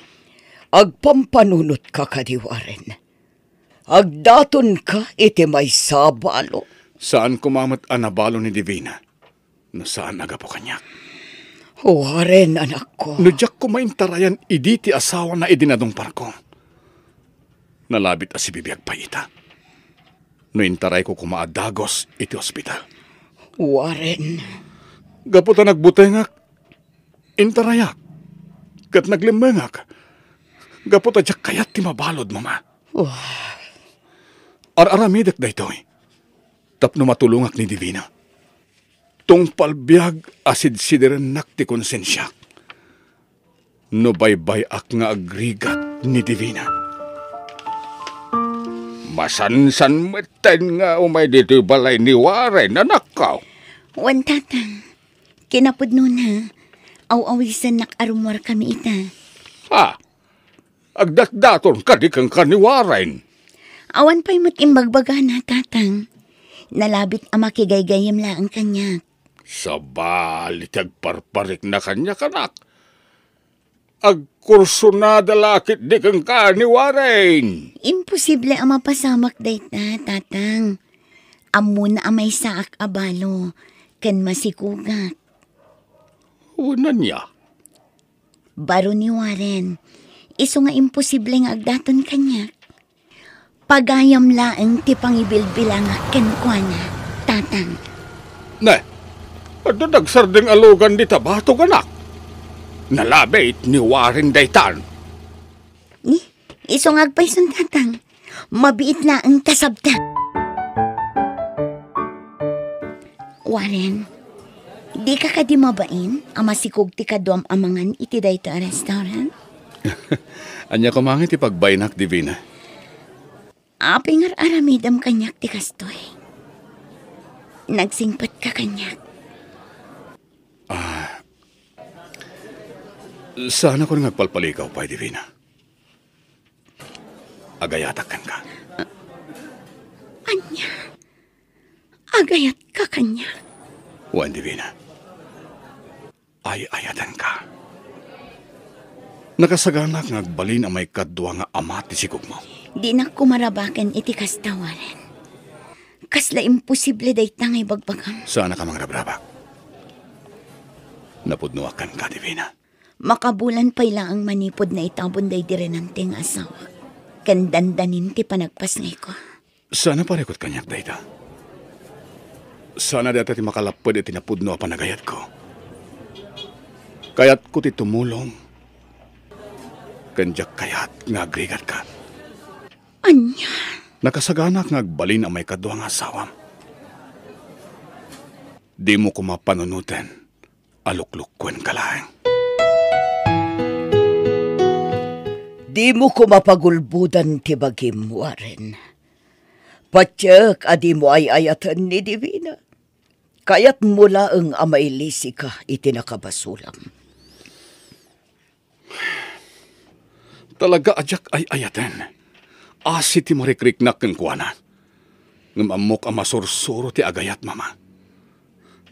Agpampanunotka kadi, Warren? Agdatonka iti maysa a balo? Saan koma met a nabalo ni Divina no saan a gapu kaniak. Warren, anakko. No diak koma intarayan idi ti asawana idi nadungparko, nalabit a sibibiag pay ita. No intarayko koma a dagus iti ospital. Warren. Gapu ta nagbutengak, intarayak, ket naglemmengak, gapu ta diak kayat ti mabalud, Mama. Wah. Ar-aramidek daytoy tapno matulongak ni Divina. Tungpal biag a sidsidirennak ti konsensiak no baybay-ak nga agrigat ni Divina. Masansan metten nga umay ditoy balay ni Warren, anakko. Wen, Tatang. Kinapudnona, aw-awisennak a rummuarkami ita. Ha? Agdatdaton kadi kenka ni Warren? Awan pay met imbagbagana, Tatang. Nalabit a makigaygayyem laeng kaniak. Sabali ti agparparikna kaniak, anak. Agkursonada la ketdi kenka ni Warren. Imposible a mapasamak dayta, Tatang. Ammona a maysaak a balo, ken masikogak. Wen ania? Baro ni Warren. Isu nga imposible nga agdaton kaniak. Pagayam laeng ti pangibilbilangak kenkuana, Tatang. Ne, adda dagsardeng a lugan dita batog, anak. Nalabit ni Warren daytan. Ni, isu nga agpayson, Tatang. Mabiit laeng ta sabta. Warren, dika kadi mabain a masikog ti kaduam a mangan iti daytoy a restaurant? Ania koma nga iti pagbainak, Divina? Apay nga ar-aramidem kaniak ti kastoy? Nagsingpetka kaniak. Ah, saanakon nga agpalpalikaw pay, Divina. Agayatak kenka. Ania? Agayatka kaniak? Wen, Divina. Ay-ayatenka. Nakasaganak nga agbalin a maikadua nga ama ti sikogmo. Dinak kumarabaken iti kasta, Warren. Kasla imposible dayta nga ibagbagam. Saanka a mangrabrabak. Napudnoak kenka, Divina. Makabulan pay laeng manipud naitabon daydi Renante nga asawak, ken dandanin ti panagpasngayko. Saan a parikut kaniak dayta. Saan a dayta ti makalapped iti napudno a panagayatko. Kayatko ti tumulong Ken diak kayat nga agrigatka. Ania? Nakasaganak nga agbalin a maikadua nga asawam. Dimo koma panunoten a luklukkuenka laeng. Dimo koma pagulbodan ti bagim, Warren. Patiek a dimo ay-ayaten ni Divina. Kayatmo laeng a mailisika iti nakabasulam. Talaga a diak ay-ayaten. Asi ti marikriknak kenkuana. Ngem ammok a masursuro ti agayat, Mama.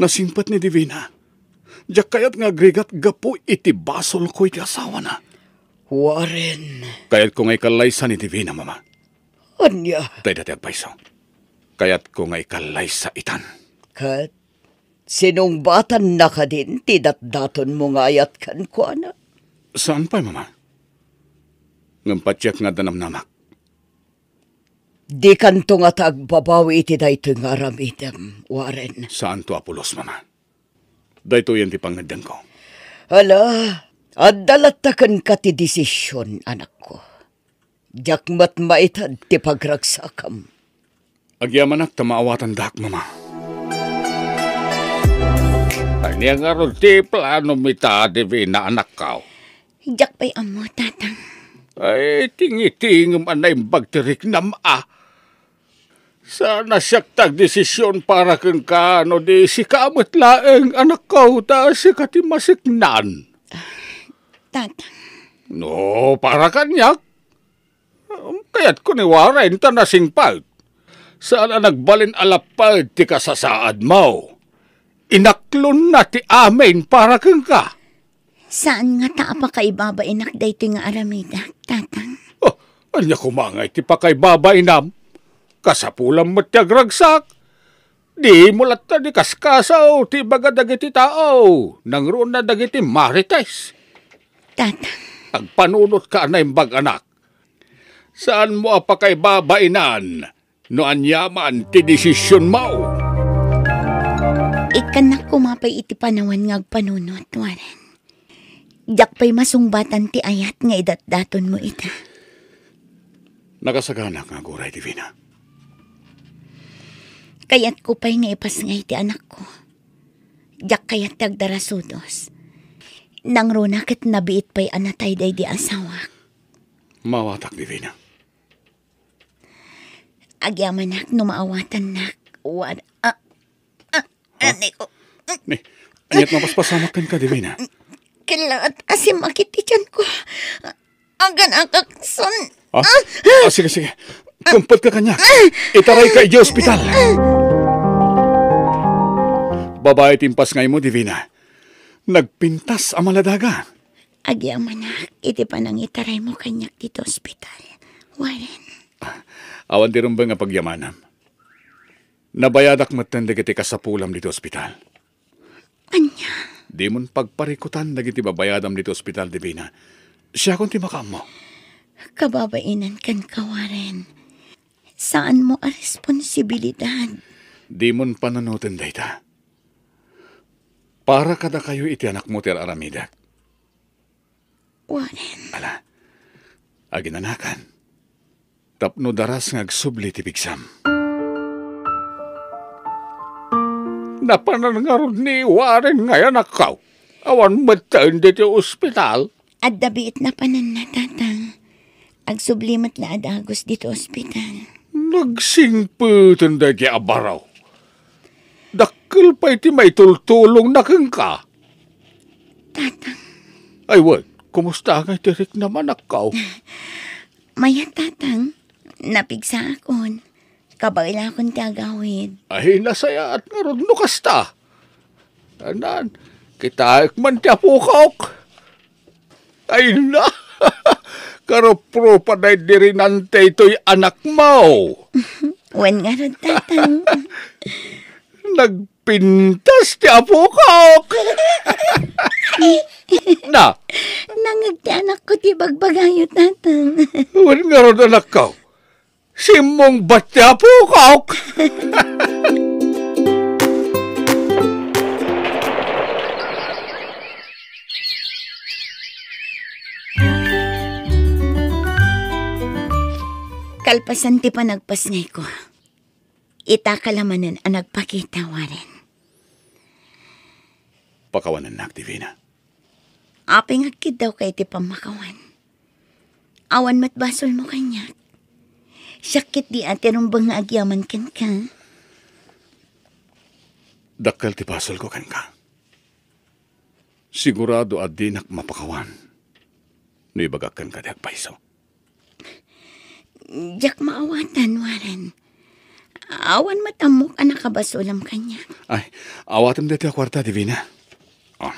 Nasingpet ni Divina. Diak kayat nga agrigat gapu iti basolko iti asawana. Warren. Kayatko nga ikallaysa ni Divina, Mama. Ania? Dayta ti agpayso. Kayatko nga ikallaysa itan. Ket sinungbatanna kadin ti datdatonmo nga ayat kenkuana? Saan pay, Mama. Ngem patiek nga adda namnamak. Dikanto ngata agbabawi iti daytoy nga aramidem, Warren. Saanto a pulos, Mama. Daytoyen ti pangngeddengko. Ala, adda latta kenka ti desision, anakko. Diak met maited ti pagragsakam. Agyamanak ta maawatandak, Mama. Ania ngarud ti planom ita, Divina, anakko? Diak pay ammo, Tatang. Ay, tingitingem a naimbag ti riknam a. Saan a siak ti agdesision para kenka no di sika met laeng, anakko, ta sika ti masiknan. Tatang. No, para kaniak. Kayatko ni Warren ta nasingpet. Saan a nagbalin a lapped ti kasasaadmo. Inaklonna ti amin para kenka. Saan ngata a pakaibabainak daytoy nga aramidek, Tatang? Oh, ania koma ngay ti pakaibabainam? Kasapulam met ti agragsak. Dimo latta di kaskasaw ti ibaga dagiti tao, nangruna dagiti marites. Tatang. Agpanunotka a naimbag, anak. Saanmo a pakaibabainan no ania man ti desisionmo. Ikkannak koma pay iti panawen nga agpanunot, Warren. Diak pay masungbatan ti ayat nga idatdatonmo ita. Nakasaganak nga aguray, Divina. Kayatko pay nga ipasngay ti anakko. Diak kayat ti agdarasudos. Nangruna ket nabiit pay a natay daydi asawak. Maawatak, Divina. Agyamanak no maawatannak. Wan-, ah, ah, Ha? Anay ko. Ni, ania't mapaspasamak kenka, Divina? Kailangan asim akit ti tiyanko. Agan akaksan. Ha? Ah, sige, sige. Kumpetka kaniak. Itarayka idiay ospital. Babai ti impasngaymo, Divina. Nagpintas a maladaga. Agyamanak iti panangitaraymo kaniak ditoy ospital, Warren. Awan ti rumbeng a pagyamanam. Nabayadak metten dagiti kasapulam ditoy ospital. Ania? Dimon pagparikutan dagiti babayadam ditoy ospital, Divina. Siakon ti makaammo. Kababainan kenka, Warren. Saanmo a responsibilidad. Dimon panunoten dayta. Para kadakayo iti anakmo ti ar-aramidek. Warren. Ala, aginanakan. Tapno daras nga agsubli ti pigsam. Napanan ngarud ni Warren ngay anakko? Awan metten ditoy ospital? Adda biit napananna, Tatang. Agsubli met la a dagus ditoy ospital. Nagsingpeten daydi a baro. Dakkel pay ti maitultulongna kenka. Tatang. Ay, wen, kumusta ngay ti riknam, anakko? Mayat, Tatang. Napigsaakon. Kabaelakon ti agawid. Ay, nasayaat ngarud no kasta. Anan, kitaek man ti apokok. Ay na, karupropa daydi rinante itoy anakmo. Wen ngarud, Tatang. Nagpintas ti apokok. Na. Nangeg ti anakko ti bagbagayo, Tatang. Wen ngarud, anakko. Simmungbat ti apokok! Kalpasan ti panagpasngayko, itaka la manen a nagpakita, Warren. Pakawanennak, Divina. Apay nga agkiddawka iti pammakawan? Awan met basolmo kaniak. Siak ketdi a ti rumbeng nga agyaman kenka. Dakkel ti basolko kenka. Sigurado a dinak mapakawan no ibagak kenka ti agpayso. Diak maawatan, Warren. Awan met ammok a nakabasolam kaniak. Ay, awatem daytoy a kuarta, Divina. Oh.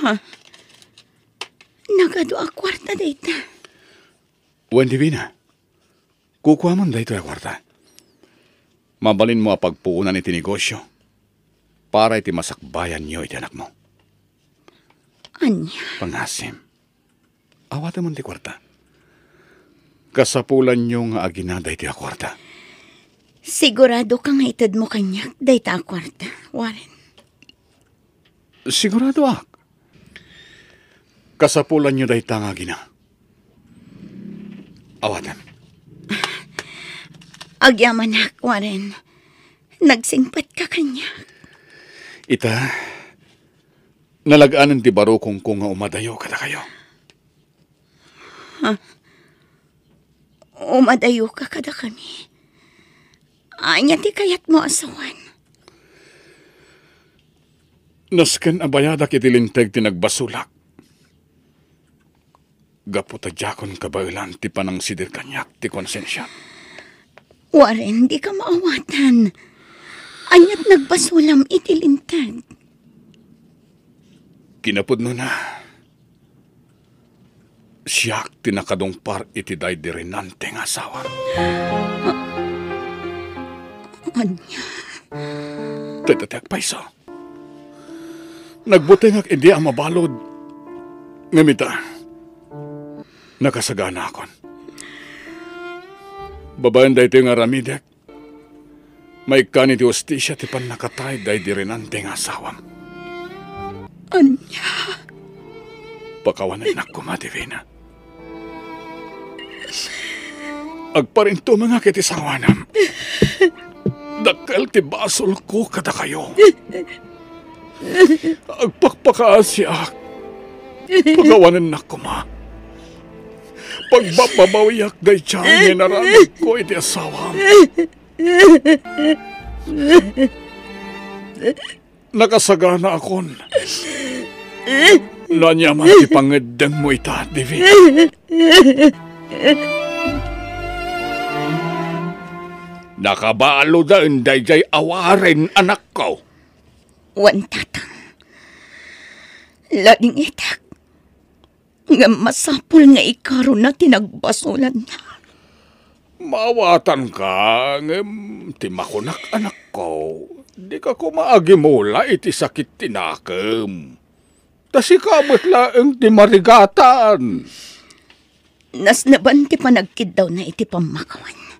Ha? Nagadu a kuarta dayta. Wen, Divina. Kukuamon daytoy a kuarta. Mabalinmo a pagpuonan iti negosio para iti masakbayanyo iti anakmo. Ania? Pangasim. Awatemon ti kuarta. Kasapulanyo nga agina daytoy a kuarta. Siguradoka nga itedmo kaniak dayta a kuarta, Warren? Siguradoak. Kasapulanyo dayta nga agina. Awatem. Agyamanak, Warren. Nagsingpetka kaniak. Ita, nalag-anen ti barukongko nga umadayo kadakayo. Ha? Umadayoka kadakami? Ania ti kayatmo a sawen? Nasken a bayadak iti linteg ti nagbasolak. Gapu ta diakon kabaelan ti panangsidir kaniak ti konsensiak. Warren, dika maawatan. Aniat nagbasolam iti linteg? Kinapudnona, siak ti nakadungpar iti daydi Renante nga asawa. Ania? Dayta ti agpayso. Nagbutengak idi a mabalud. Ngem ita, nakasaganakon. Babaen daytoy nga aramidek, maikkan iti hustisia ti pannakatay daydi Renante nga asawam. Ania? Pakawanennak koma, Divina. Agparintumengak iti sawanam. Dakkel ti basolko kadakayo. Agpakpakaasiak. Pakawanennak koma. Pagbabbabawiak daydiay nga inaramidko iti asawam. Nakasaganaakon. No ania man ti pangeddengmo ita, Divina. Nakabaludan daydiay a Warren, anakko. Wen, tatang. Ladingitak. Ngem masapul nga ikaruna ti nagbasolanna. Maawatanka, ngem ti makunak, anakko, dika koma agimula iti sakit ti nakem. Ta sika met laeng ti marigatan. Nasneban ti panagkiddawna iti pammakawan.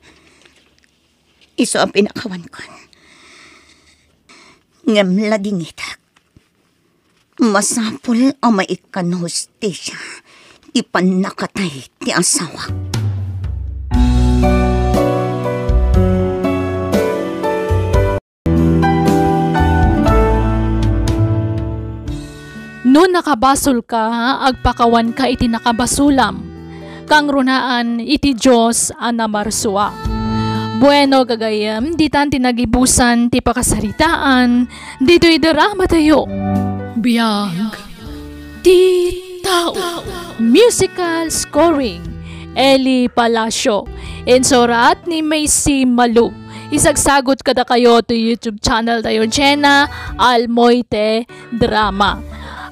Isu a pinakawankon. Ngem ladingitak. Masapul a maikkan hustisia ti pannakatay ti asawak. No nakabasolka, agpakawanka iti nakabasolam. Kangrunaan iti Dios a namarsua. Bueno, gagayyem, ditan ti nagibusan ti pakasaritaan ditoy dramatayo. Biag ti tao. Musical scoring, Eli Palacio. Insurat ni Macy Malug. Isagsagut kadakayo ti YouTube channel tayo, Jenna Almoite Drama.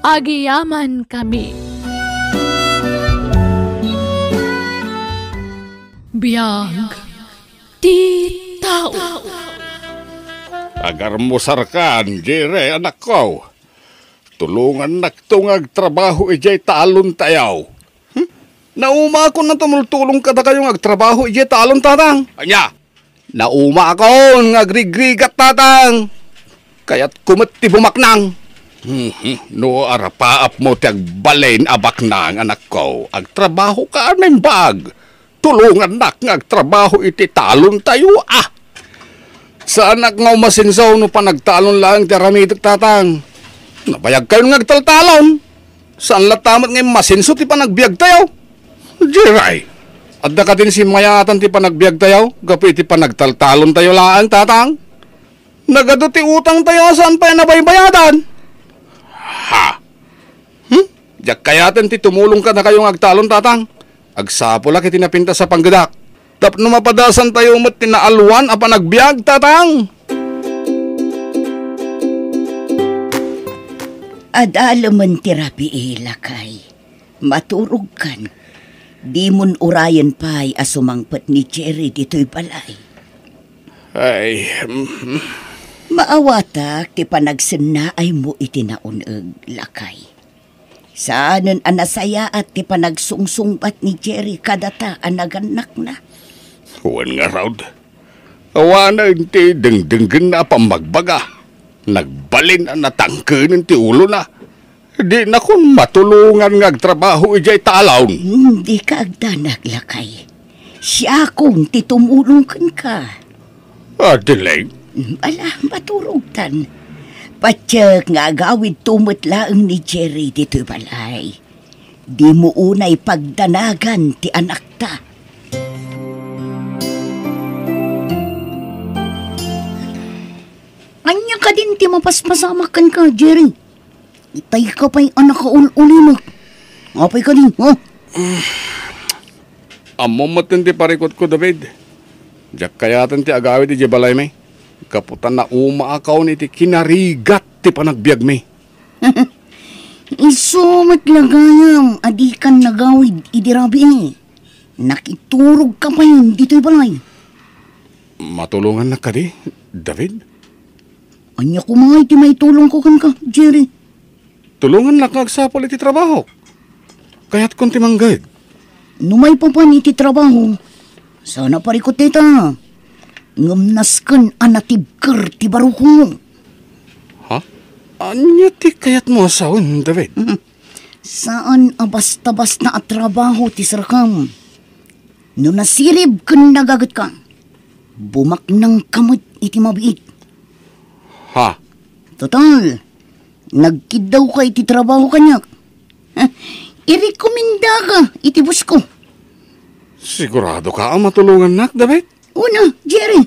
Agyamankami. Biag ti tao. Agarmusarkan, Jere, anakko. Tulongannakto nga agtrabaho idiay talon tayo. Hmm? Naumakon a tumultulong kadakayo nga agtrabaho idiay talon, tatang. Ania? Naumakon nga agrigrigat, tatang. Kayatko met ti bumaknang. Hmm, hmm. No arapaapmo ti agbalin a baknang, anakko, agtrabahoka a naimbag. Tulongannak nga agtrabaho iti talontayo, a. Saanak nga umasenso no panagtalon laeng ti aramidek, Tatang. Nabayagkayon nga agtaltalon. Saan latta met nga immasenso ti panagbiagtayo. Jeray, adda kadin simmayaatan ti panagbiagtayo gapu iti panagtaltalontayo laeng, Tatang? Nagadu ti utangtayo a saan pay a nabaybayadan. Ha? Hmm? Diak kayaten ti tumulong kadakayo nga agtalon, Tatang. Agsapulak iti napintas a panggedak. Tapno mapadasantayo met ti naalwan a panagbiag, Tatang. Adalemen ti rabii, lakay. Maturogkan. Dimon urayen pay a sumangpet ni Jerry ditoy balay. Ay, mhm. Maawatak ti panagsennaaymo iti naun-eg, lakay. Saanen a nasayaat ti panagsungsungbat ni Jerry kadata a nagannakna. Wen ngarud, awanen ti dengdenggenna a pammagbaga. Nagbalin a natangkenen ti ulona. Dinakon matulongan nga agtrabaho idiay talon. Dika agdanag, lakay. Siakon ti tumulong kenka. Adelaide? Ala, maturogtan. Patiek nga agawidto met laeng ni Jerry ditoy balay. Dimo unay pagdanagan ti anakta. Ania kadin ti mapaspasamak kenka, Jerry? Itay ka pay a nakaul-ulimek. Apay kadi, ha? Ammom metten ti parikutko, David. Diak kayaten ti agawid idiay balaymi. Gapu ta naumaakon iti kinarigat ti panagbiagmi. Isu met la gayam a dikan nagawid idi rabii. Nakiturogka pay ditoy balay. Matulongannak kadi, David? Ania koma iti maitulongko kenka, Jerry? Tulongannak nga agsapul iti trabahok. Kayatkon ti mangged. No maipapan iti trabaho, saan a parikut dayta. Ngem nasken a natibker ti barukongmo. Ha? Ania ti kayatmo a sawen, David? Mhm. Saan a basta-basta a trabaho ti serkam. No nasirib ken nagagetka, bumaknangka met iti mabiit. Ha? Total, nagkiddawka iti trabaho kaniak. Ha? Irekomendaka iti bosko. Siguradoka a matulongannak, David? Una, Jerry.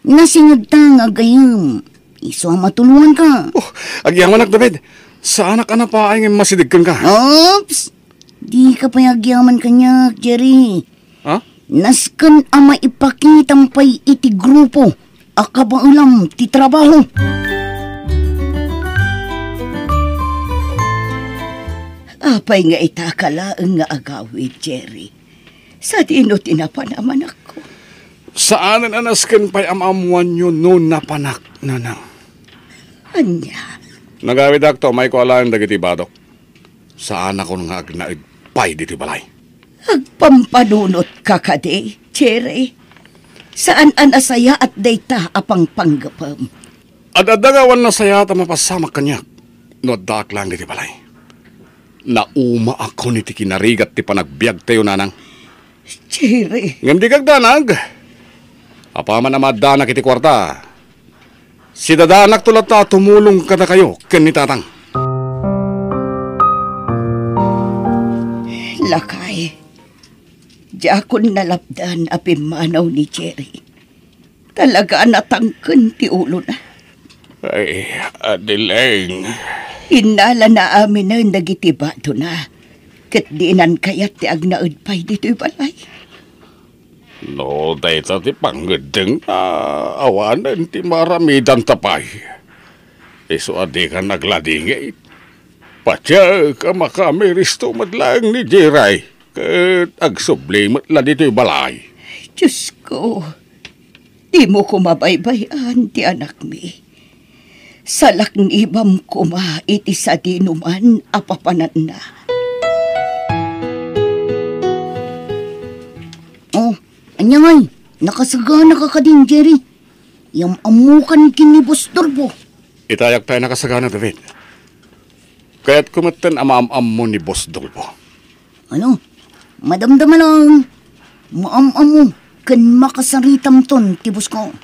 Nasingedta nga gayam. Isu a matulonganka. Oh, agyamanak, David. Saanak a napaay nga immasideg kenka. Oops! Dika pay agyaman kaniak, Jerry. Ha? Nasken a maipakitam pay iti grupo a kabaelam ti trabaho. Apay nga itaka laeng nga agawid, Jerry? Sadino ti napanamanakko? Saanen a nasken pay a maammoanyo no napanak, Nanang. Ania? Nagawidakto, maiko alaen dagiti badok. Saanakon nga agnaed pay ditoy balay. Agpampanunotka kadi, Jerry? Saan a nasayaat dayta a pangpanggepem. Ad-adda nga awan nasayaat a mapasamak kaniak no addaak laeng ditoy balay. Naumaakon iti kinarigat ti panagbiagtayo, Nanang. Jerry. Ngem dika agdanag. Apaman a maaddanak iti kuarta, sidadanakto latta a tumulong kadakayo ken ni Tatang. Lakay, diakon nalapdan a pimmanaw ni Jerry. Talaga a natangken ti ulona. Ay, Adeleng. Innalana aminen dagiti badona, ket dinan kayat ti agnaed pay ditoy balay. No dayta ti pangngeddengna, awanen ti maaramidanta pay. Isu a dikan agladingit. Patiek a makamiristo met laeng ni Jeray, ket agsubli met la ditoy balay. Diosko, dimo koma baybay-an ti anakmi. Salaknibam koma iti sadinoman a papananna. Oh, ania ngay? Nakasaganaka kadin, Jerry? Yam-ammokan ken ni Boss Dolfo. Itayak pay a nakasagana, David. Kayatko metten a maam-ammo ni Boss Dolfo. Ano? Madamdama lang. Maam-ammo ken makasaritamton ti busko.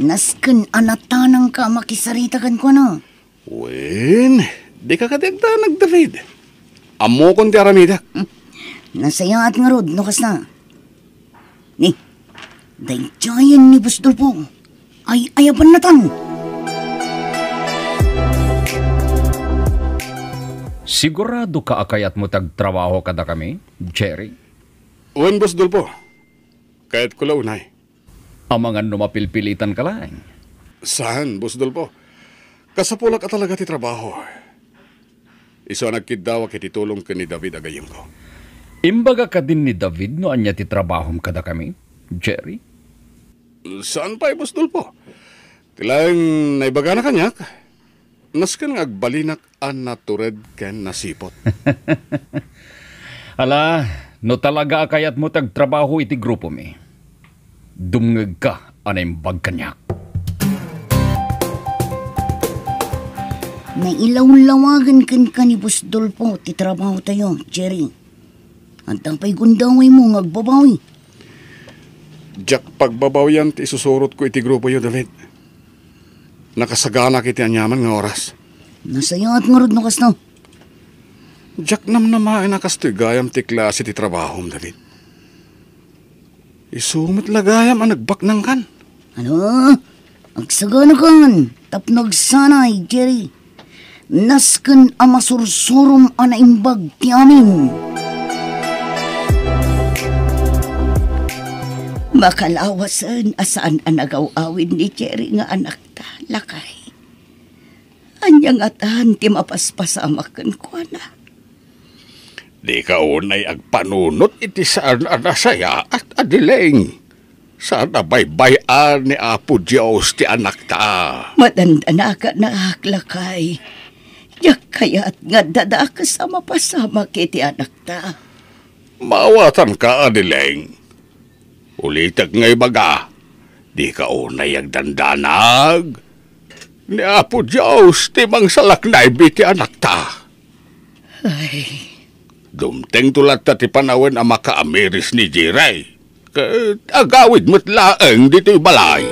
Nasken a natanangka a makisarita kenkuana. Wen, dika kadi agdanag, David. Ammokon ti aramidek. Hmm. Nasayaat ngarud no kasta. Ni, daydiayen ni Boss Dolfo. Ay-ayabannatan. Siguradoka a kayatmo ti agtrabaho kadakami, Jerry? Wen, Boss Dolfo. Kayatko la unay. Amangan no mapilpilitanka laeng. Saan, Boss Dolfo? Kasapulak a talaga ti trabaho. Isu a nagkiddawak iti tulong ken ni David a gayyemko. Imbaga kadin ni David no ania ti trabahom kadakami, Jerry? Saan pay, Boss Dolfo. Ti laeng naibagana kaniak, nasken nga agbalinak a natured ken nasiput. Ala, no talaga a kayatmo ti agtrabaho iti grupomi, dumngegka a naimbag kaniak. Nailawlawagen kenka ni Boss Dolfo ti trabahotayo, Jerry. Adda pay gundawaymo nga agbabawi? Diak pagbabawian ti isusurotko iti grupoyo, David. Nakasaganak iti aniaman nga oras. Nasayaat ngarud no kasta. Diak namnamaen a kastoy gayam ti klase ti trabahom, David. Isu met la gayam a nagbaknangkan. Ano? Agsaganakan tapno agsanay, Jerry. Nasken a masursurom a naimbag ti amin. Makalawasen a saan a nagaw-awid ni Jerry nga anakta, lakay. Ania ngatan ti mapaspasamak kenkuana? Dika unay agpanunot iti saan a nasayaat, Adeleng. Saan a baybay-an ni Apo Dios ti anakta. Madandanakan, lakay. Diak kayat nga adda dakes a mapasamak iti anakta. Maawatanka, Adeleng. Ulitek nga ibaga, dika unay agdandanag. Ni Apo Dios ti mangsalaknaybi ti anakta. Ay. Dumtengto latta ti panawen a makaamiris ni Jerry. Ket agawid met laeng ditoy balay.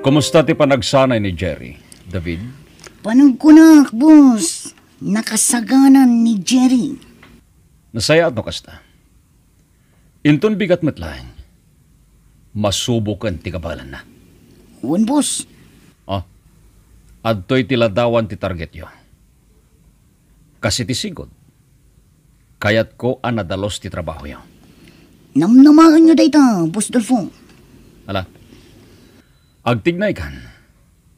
Kumusta ti panagsanay ni Jerry, David? Panagkunak, boss. Nakasaganan ni Jerry. Nasayaat no kasta. Inton bigat met laeng, masuboken ti kabaelanna. Wen, boss. Ah, adtoy ti ladawan ti targetyo. Kas iti sigud, kayatko a nadalus ti trabahoyo. Namnamaenyo dayta, Boss Dolfo. Ala, agtignaykan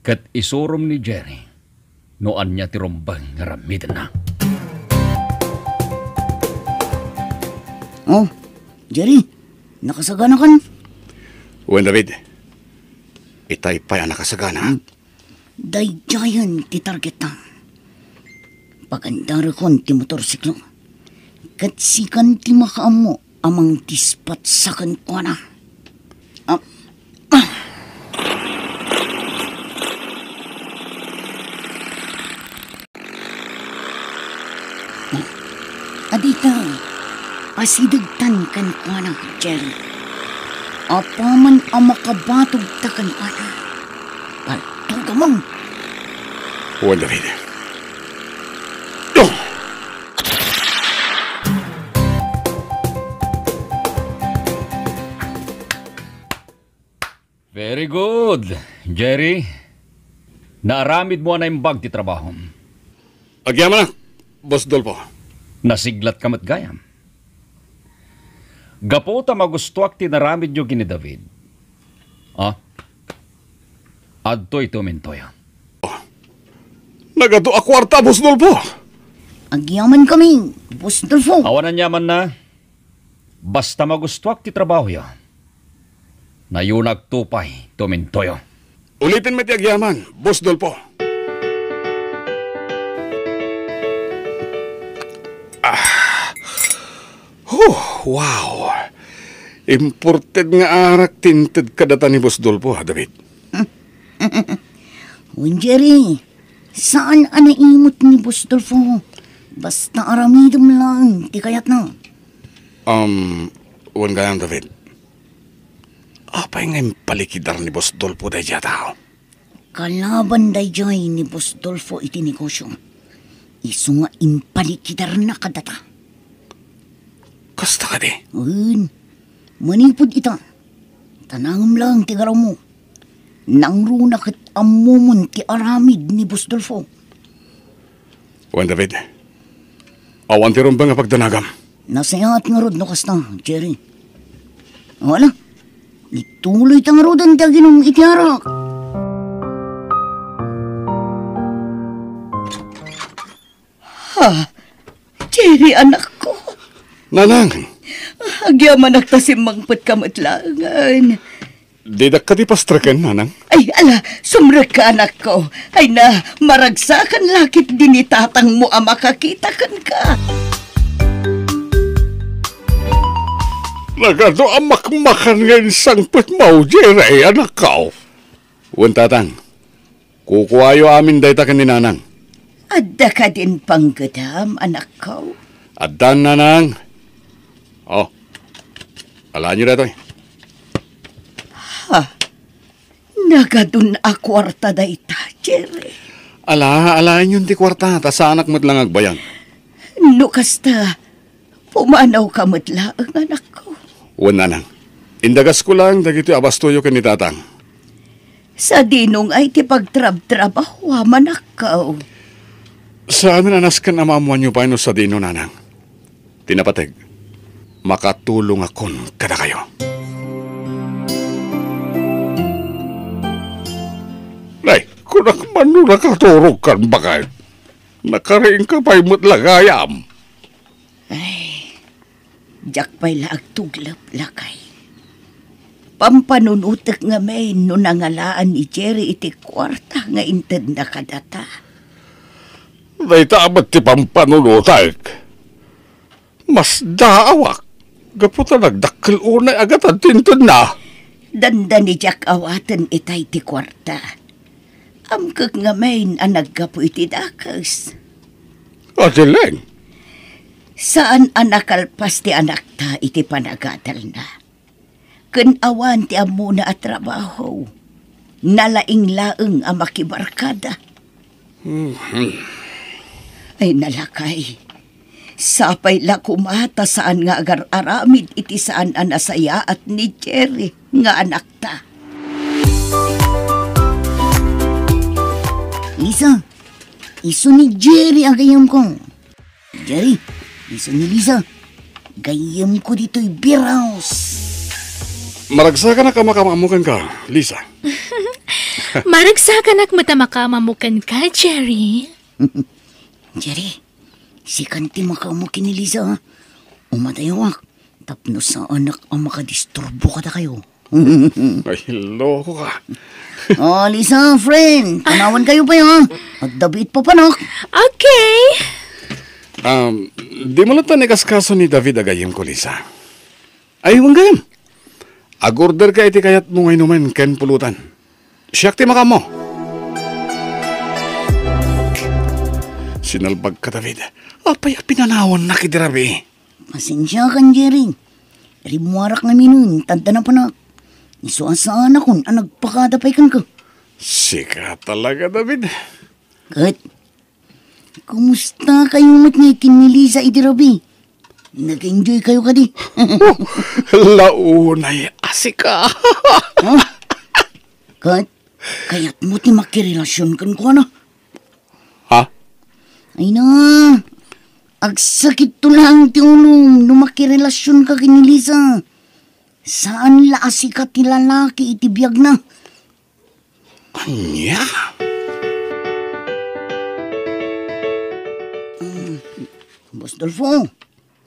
ket isurom ni Jerry no ania ti rumbeng nga arammidenna. Oh, Jerry, nakasaganakan? Wen, David. Itay pay a nakasagana. Hmm. Daydiayen ti targetta. Pagandarekon ti motorsiklo. Ket sikan ti makaammo a mangdispatsa kenkuana. Ah, ah. Adita, pasidegtan kenkuana, Jerry. Apaman a makabatogta kenkuana, paltugamon. Wen, David. Oh! Very good, Jerry. Naaramidmo a naimbag ti trabahom. Agyamanak, Boss Dolfo. Nasiglatka met gayam. Gapu ta magustuak ti naramidyo ken ni David. Ah? Adtoy tumintoyo. Nagadu a kuarta, Boss Dolfo. Agyamankami, Boss Dolfo. Awan aniamanna. Basta magustuak ti trabahoyo, nayonakto pay tumintoyo. Uliten met ti agyaman, Boss Dolfo. Ah. Huh, wow. Imported nga arak ti inted kadata ni Boss Dolfo, ha, David? Wen, Jerry, saan a naimot ni Boss Dolfo. Basta aramidem laeng ti kayatna. Um, wen gayam, David. Apay nga impalikidar ni Boss Dolfo daydiay a tao? Kalaban daydiay ni Boss Dolfo iti negosio. Isu nga impalikidarna kadata. Kasta kadi? Wen. Manipud ita, tanangem laeng ti garawmo. Nangruna ket ammomon ti aramid ni Boss Dolfo. Wen, David, awan ti rumbeng a pagdanagam. Nasayaat ngarud no kasta, Jerry. Wala. Ituloy ta ngaruden ti aginum iti arak. Ha? Jerry, anakko. Nanang. Agyamanak ta simmangpetka met laengen. Didak kadi pastreken, nanang? Ay, ala, sumrekka, anakko. Ay na, maragsakan la ketdi ni tatangmo a makakita kenka. Nagadu a makmakan nga insangpetmo, Jerry, anakko. Wen, tatang. Kukuayo amin dayta ken ni nanang. Adda kadin panggedam, anakko? Addan, nanang. Oh, alaenyo daytoy. Ha? Nagadun a kuarta dayta, Jerry. Ala, alaenyon ti kuarta, ta saanak met la nga agbayag. No kasta, pumanawka met laeng, anakko. Wen, nanang. Indagasko laeng dagitoy a bastoyo ken ni tatang. Sadino ngay ti pagtrabtrabahoam, anakko? Saanen a nasken a maammoanyo pay no sadino, nanang. Ti napateg, makatulongakon kadakayo. Nay, kunak man no nakaturogkan, baket. Nakariingka pay met la gayam. Ay, diak pay la agtuglep, lakay. Pampanunotek ngamin no nangalaan ni Jerry iti kuarta nga intedna kadata. Dayta met ti pampanunotek. Masdaawak gapu ta nagdakkel unay a gatad ti intedna. Dandani diak awaten itay ti kuarta. Amkek ngamin a naggapu iti dakes. Adileng. Saan a nakalpas ti anakta iti panagadalna. Ken awan ti ammona a trabaho, nalaing laeng a makibarkada. Mhm. Ay, nalakay. Sapay la koma ta saan nga agar-aramid iti saan a nasayaat ni Jerry nga anakta. Lisa, isu ni Jerry a gayyemko. Jerry, isu ni Lisa, gayyemko ditoy beer house. Maragsakanak a makaammo kenka, Lisa. Maragsakanak met a makaammo kenka, Jerry. Jerry, sikan ti makaammo ken ni Lisa, ha? Umadayawak tapno saanak a makadisturbo kadakayo. Ay, loko ka. Oh, Lisa, friend, panawankayo pay, ha? Adda biit papanak. Okay. Um, dimo latta ikaskaso ni David a gayyemko, Lisa. Ay, wen gayam. Agorderka iti kayatmo nga inumen ken pulutan. Siak ti makaammo. Sinalbagka, David. Apay a pinanawannak idi rabii? Pasensiakan, Jerry. Rimmuarak ngaminen ta adda napanak. Isu a saanakon a nagpakada pay kenka. Sika talaga, David. Ket, kumustakayo met ngay ken ni Lisa idi rabii? Nag-enjoykayo kadi? Launay a sika. Ha? Ket, kayatmo ti makirelasion kenkuana? Ha? Ay na, agsakitto laeng ti ulom no makirelasionka ken ni Lisa. Saan la a sika ti lalaki iti biagna. Ania? Mm, Boss Dolfo,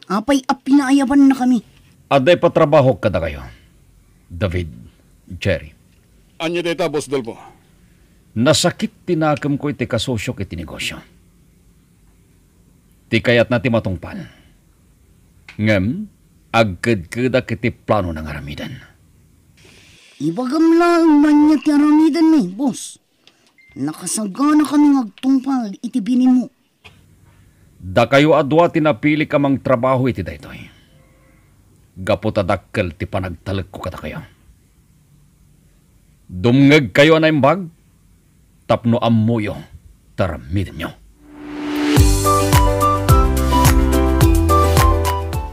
apay a pinaayabannakami? Adda ipatrabahok kadakayo, David, Jerry. Ania dayta, Boss Dolfo? Nasakit ti nakemko iti kasosiok iti negosio. Ti kayatna ti matungpal. Ngem, agkedkedak iti planona nga aramiden. Ibagam laeng no ania ti aramidenmi, boss. Nakasaganakami nga agtungpal iti bininmo. Dakayo a dua ti napilik a mangtrabaho iti daytoy. Gapu ta dakkel ti panagtalekko kadakayo. Dumngegkayo a naimbag tapno ammoyo ti aramidenyo.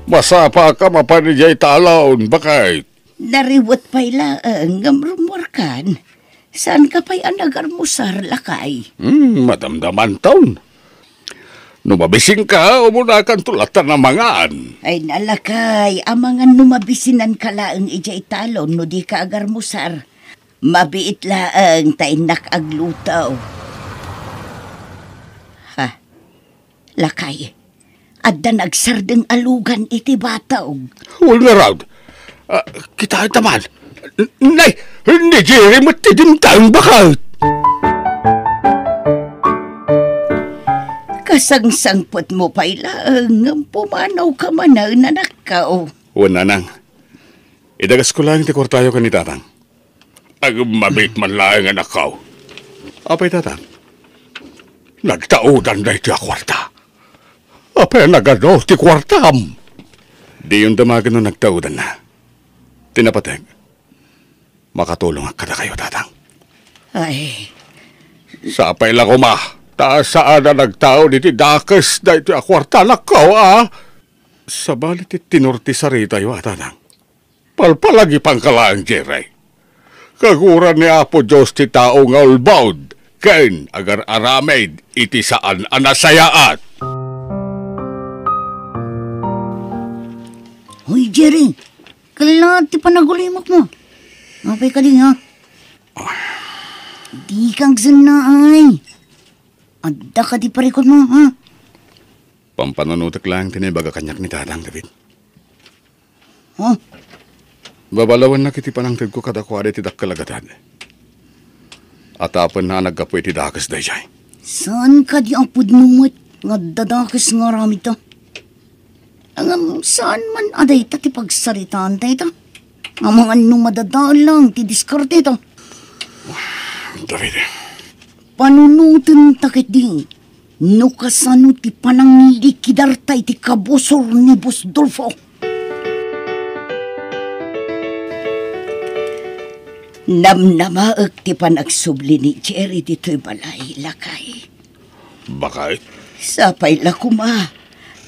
Masapaka mapan idiay talon, baket. Nariwet pay laeng ngem rummuarkan. Saanka pay a nagarmusar, lakay? Hmm, madamdamanton. No mabisinka, umunakanto latta a mangan. Ay, lakay, amangan no mabisinanka laeng idiay talon no dika agarmusar. Mabiit laeng ta innak agluto. Ha? Lakay, adda nagsardeng a lugan iti batog. Wen ngarud. Ah, kitaem ta man. N-, nay, ni Jerry met ti dimteng, baket. Kasangsangpetmo pay laeng ngem pumanawka manen, anakko. Wen, nanang. Idagasko laeng ti kuartayo ken ni tatang. Agmamit man laeng, anakko. Apay, tatang? Nagtaodan daytoy a kuarta. Apay a nagadu ti kuartam? Diyon damagen no nagtaodanna. Ti napateg, makatulongak kadakayo, tatang. Ay. Sapay la koma, ta saan a nagtaod iti dakes daytoy a kuarta, anakko, a? Sabali ti tenor ti saritayo, a, tatang. Palpalagipangka laeng, Jerry. Kaguran ni Apo Dios ti tao nga ulbod ken agar-aramid iti saan a nasayaat. Hoy, Jerry, kella ti panagulimokmo. Apay kadi, ha? Dika agsennaay. Adda kadi parikutmo, ha? Pampanunotek laeng ti naibaga kaniak ni Tatang, David. Ha? Babalawennak iti panangtedko kadakuada iti dakkel a gatad. Atapenna a naggapu iti dakes daydiay. Saan kadi a pudno met nga adda dakes nga aramidta? Ngem saan man a dayta ti pagsaritaan dayta? Amangan no madadael lang ti diskarteta. David. Panunotenta ketdi no kasano ti pananglikidar ta iti kabusor ni Boss Dolfo. Namnamaek ti panagsubli ni Jerry ditoy balay, lakay. Baket? Sapay la koma,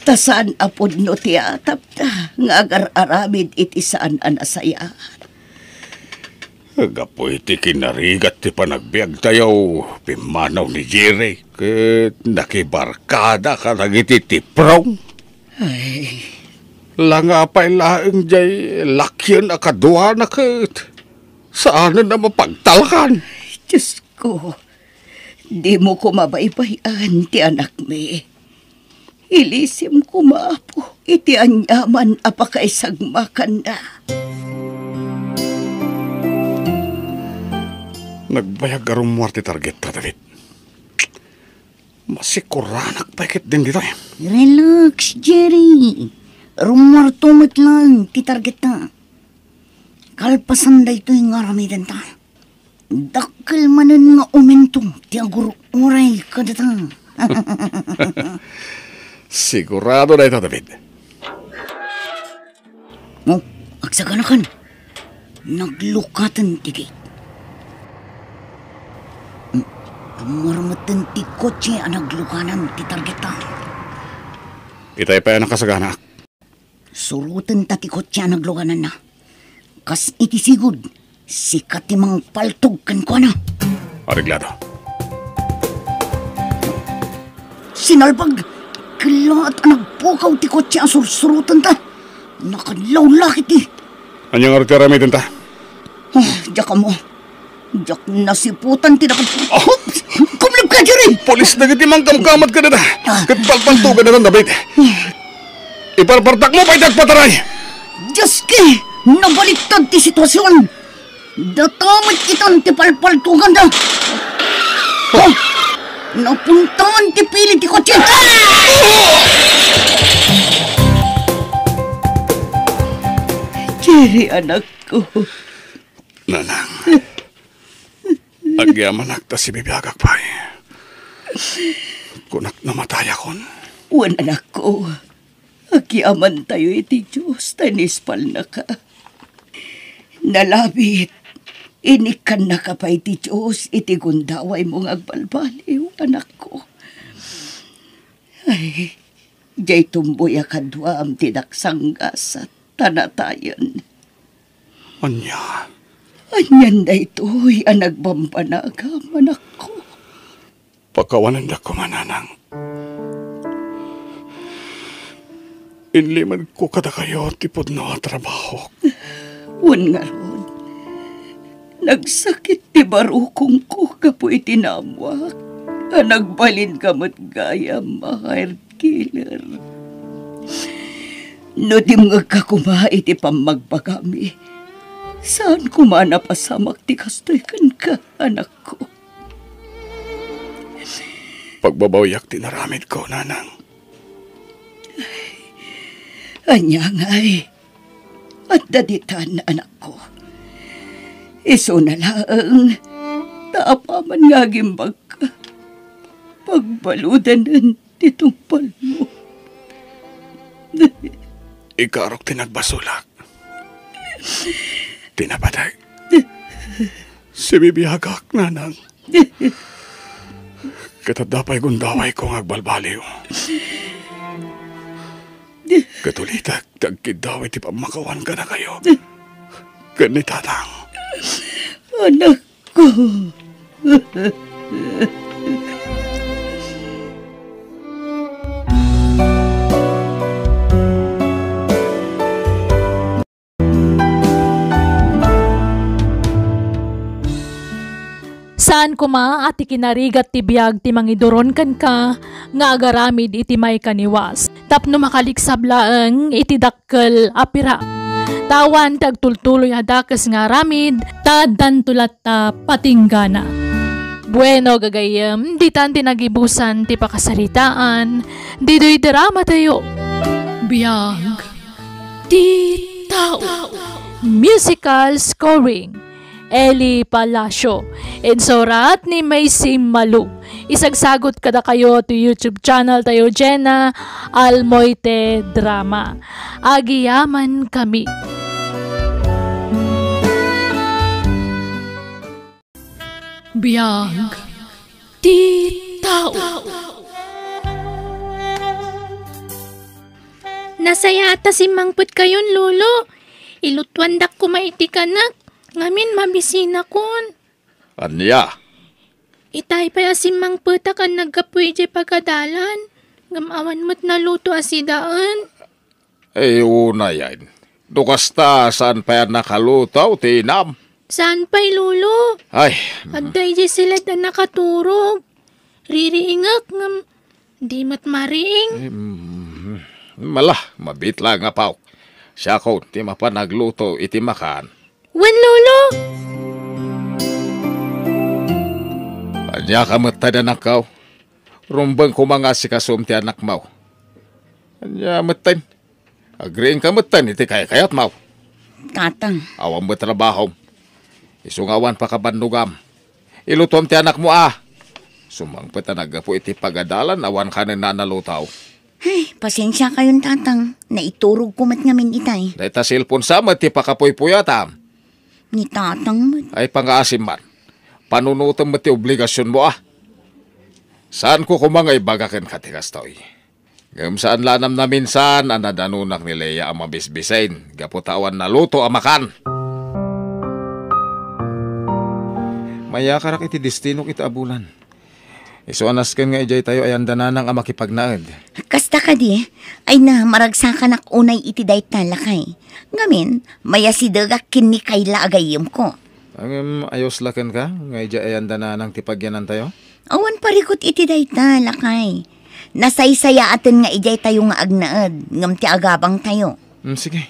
ta saan a pudno ti atapta nga agar-aramid iti saan a nasayaat. Gapu iti kinarigat ti panagbiagtayo, pimmanaw ni Jerry ket nakibarkada kadagiti tiprong. Ay. Langa pay laeng diay lakyen a kaduana ket saanen a mapagtalkan. Diosko, dimo koma baybay-an ti anakmi. Ilisim koma, Apo, iti aniaman a pakaisagmakanna. Nagbayag a rummuar ti targetta, David. Masikuranak pay ketdin ditoy. Relax, Jerry. Rummuarto met laeng ti targetta. Kalpasan daytoy nga aramidenta, dakkel manen nga umento ti agur-uray kadata. Sigurado dayta, David. Oh, agsaganakan. Naglukaten ti gate. Hmm, rummuar metten ti kotse a naglukanan ti targetta. Itay pay a nakasaganaak. Surotenta ti kotse a naglukananna. Kas iti sigud, sika ti mangpaltog kenkuana. Areglado. Sinalbag! Kellaat a nagpukaw ti kotse a sursurotenta. Nakadlawlakit ti. Ania ngarud ti aramidenta? Ah, diak ammo. Diak nasiputan ti nakad-, ah! Kumleb ka, Jerry! Pulis dagiti mangkamkamat kadata. Ah. Ket palpaltogannatan, David. Iparpartakmo pay ti agpataray! Dioski! Nabaliktad ti situasion! Data met itan ti palpaltoganda! Oh! Napuntaan ti pili ti kotse! Jerry, anakko. Nanang, agyamanak ta sibibiagak pay. Kunak no matayakon, Wen, anakko, agyamantayo iti Dios ta inispalnaka. Nalabit, inikkannaka pay ti Dios iti gundawaymo nga agbalbaliw, anakko. Ay, diay tumboy a kaduam ti naksanggasat ta natayen. Ania? Anian daytoy a nagbambanagam, anakko? Pakawanendak koma, nanang. Inlimenko kadakayo ti pudno a trabahok. Wen ngarud, nagsakit ti barukongko gapu iti naammoak a nagbalinka met gayam a hire killer. No dimngegka koma iti pammagbagami, saan koma a napasamak ti kastoy kenka, anakko. Pagbabawiak ti inaramidko, nanang. Ania ngay? Adda ditan, anakko. Isuna laeng ta apaman nga agimbagka, pagbaludanen ti tungpalmo. Ikarok ti nagbasolak. Ti napateg. Sibibiagak, nanang. Ket adda pay gundawayko nga agbalbaliw. Ket ulitek ti agkiddaw iti pammakawan kadakayo ken ni tatang. Anakko. Saan koma a ti kinarigat ti biag ti mangiduron kenka nga agaramid iti maikaniwas tapno makaliksab laeng iti dakkel a pirak. Ta awan ti agtultuloy a dakes nga aramid, ta addanto latta patinggana. Bueno, gagayyem, ditan ti nagibusan ti pakasaritaan, didoy dramatayo. Biag ti tao. Musical scoring, Eli Palacio. Insurat ni Macy Malu. Isagsagut kadakayo ti YouTube channel tayo, Jenna Almoite Drama. Agyamankami. Biag ti tao. Nasayaat ta simmangpetkayon, Lolo. Ilutuandak koma iti kanek, ngamin mabisinakon. Ania? Itay pay a simmangpetak a naggapu idiay pagadalan, ngem awan met naluto a sidaen. Ay, unayen. No kasta, saan pay a nakaluto ti inam? Saan pay, Lolo? Ay. Adda idiay siled a nakaturog. Ririingek ngem di met mariing. Em, mala, mabiit laeng a paok. Siakon ti mapan agluto iti makan. Wen, Lolo! Ania ka met, anakko? Rumbeng koma nga asikasom ti anakmo. Ania metten? Agriingka metten iti kaykayatmo. Tatang. Awan met trabahom. Isu nga awan pakabannogam. Ilutom ti anakmo a. Summangpet a naggapu iti pagadalan, awan kanen a naluto. Ay, pasensiakayon, Tatang. Naiturogko met ngamin itay. Dayta cellphone sa met ti pakapuypuyatam. Ni Tatang met. Ay, pangaasim man. Panunotem met ti obligasionmo a. Saanko koma nga ibaga kenka ti kastoy. Ngem saan la a namnaminsan a nadanonak ni Lea a mabisbisen gapu ta awan naluto a makan. Mayakarak iti destinok ita a bulan. Isu a nasken nga idiay tayo ayan da nanang a makipagnaed. Kasta kadi, ay na, maragsakanak unay iti dayta, lakay. Ngamin, mayasidegak ken ni Kayla a gayyemko. Ngem, ayos la kenka nga idiay ayan da nanang ti pagyanantayo? Awan parikut iti dayta, lakay. Nasaysayaaten nga idiay tayo nga agnaed, ngem ti agabang tayo. Hmm, sige.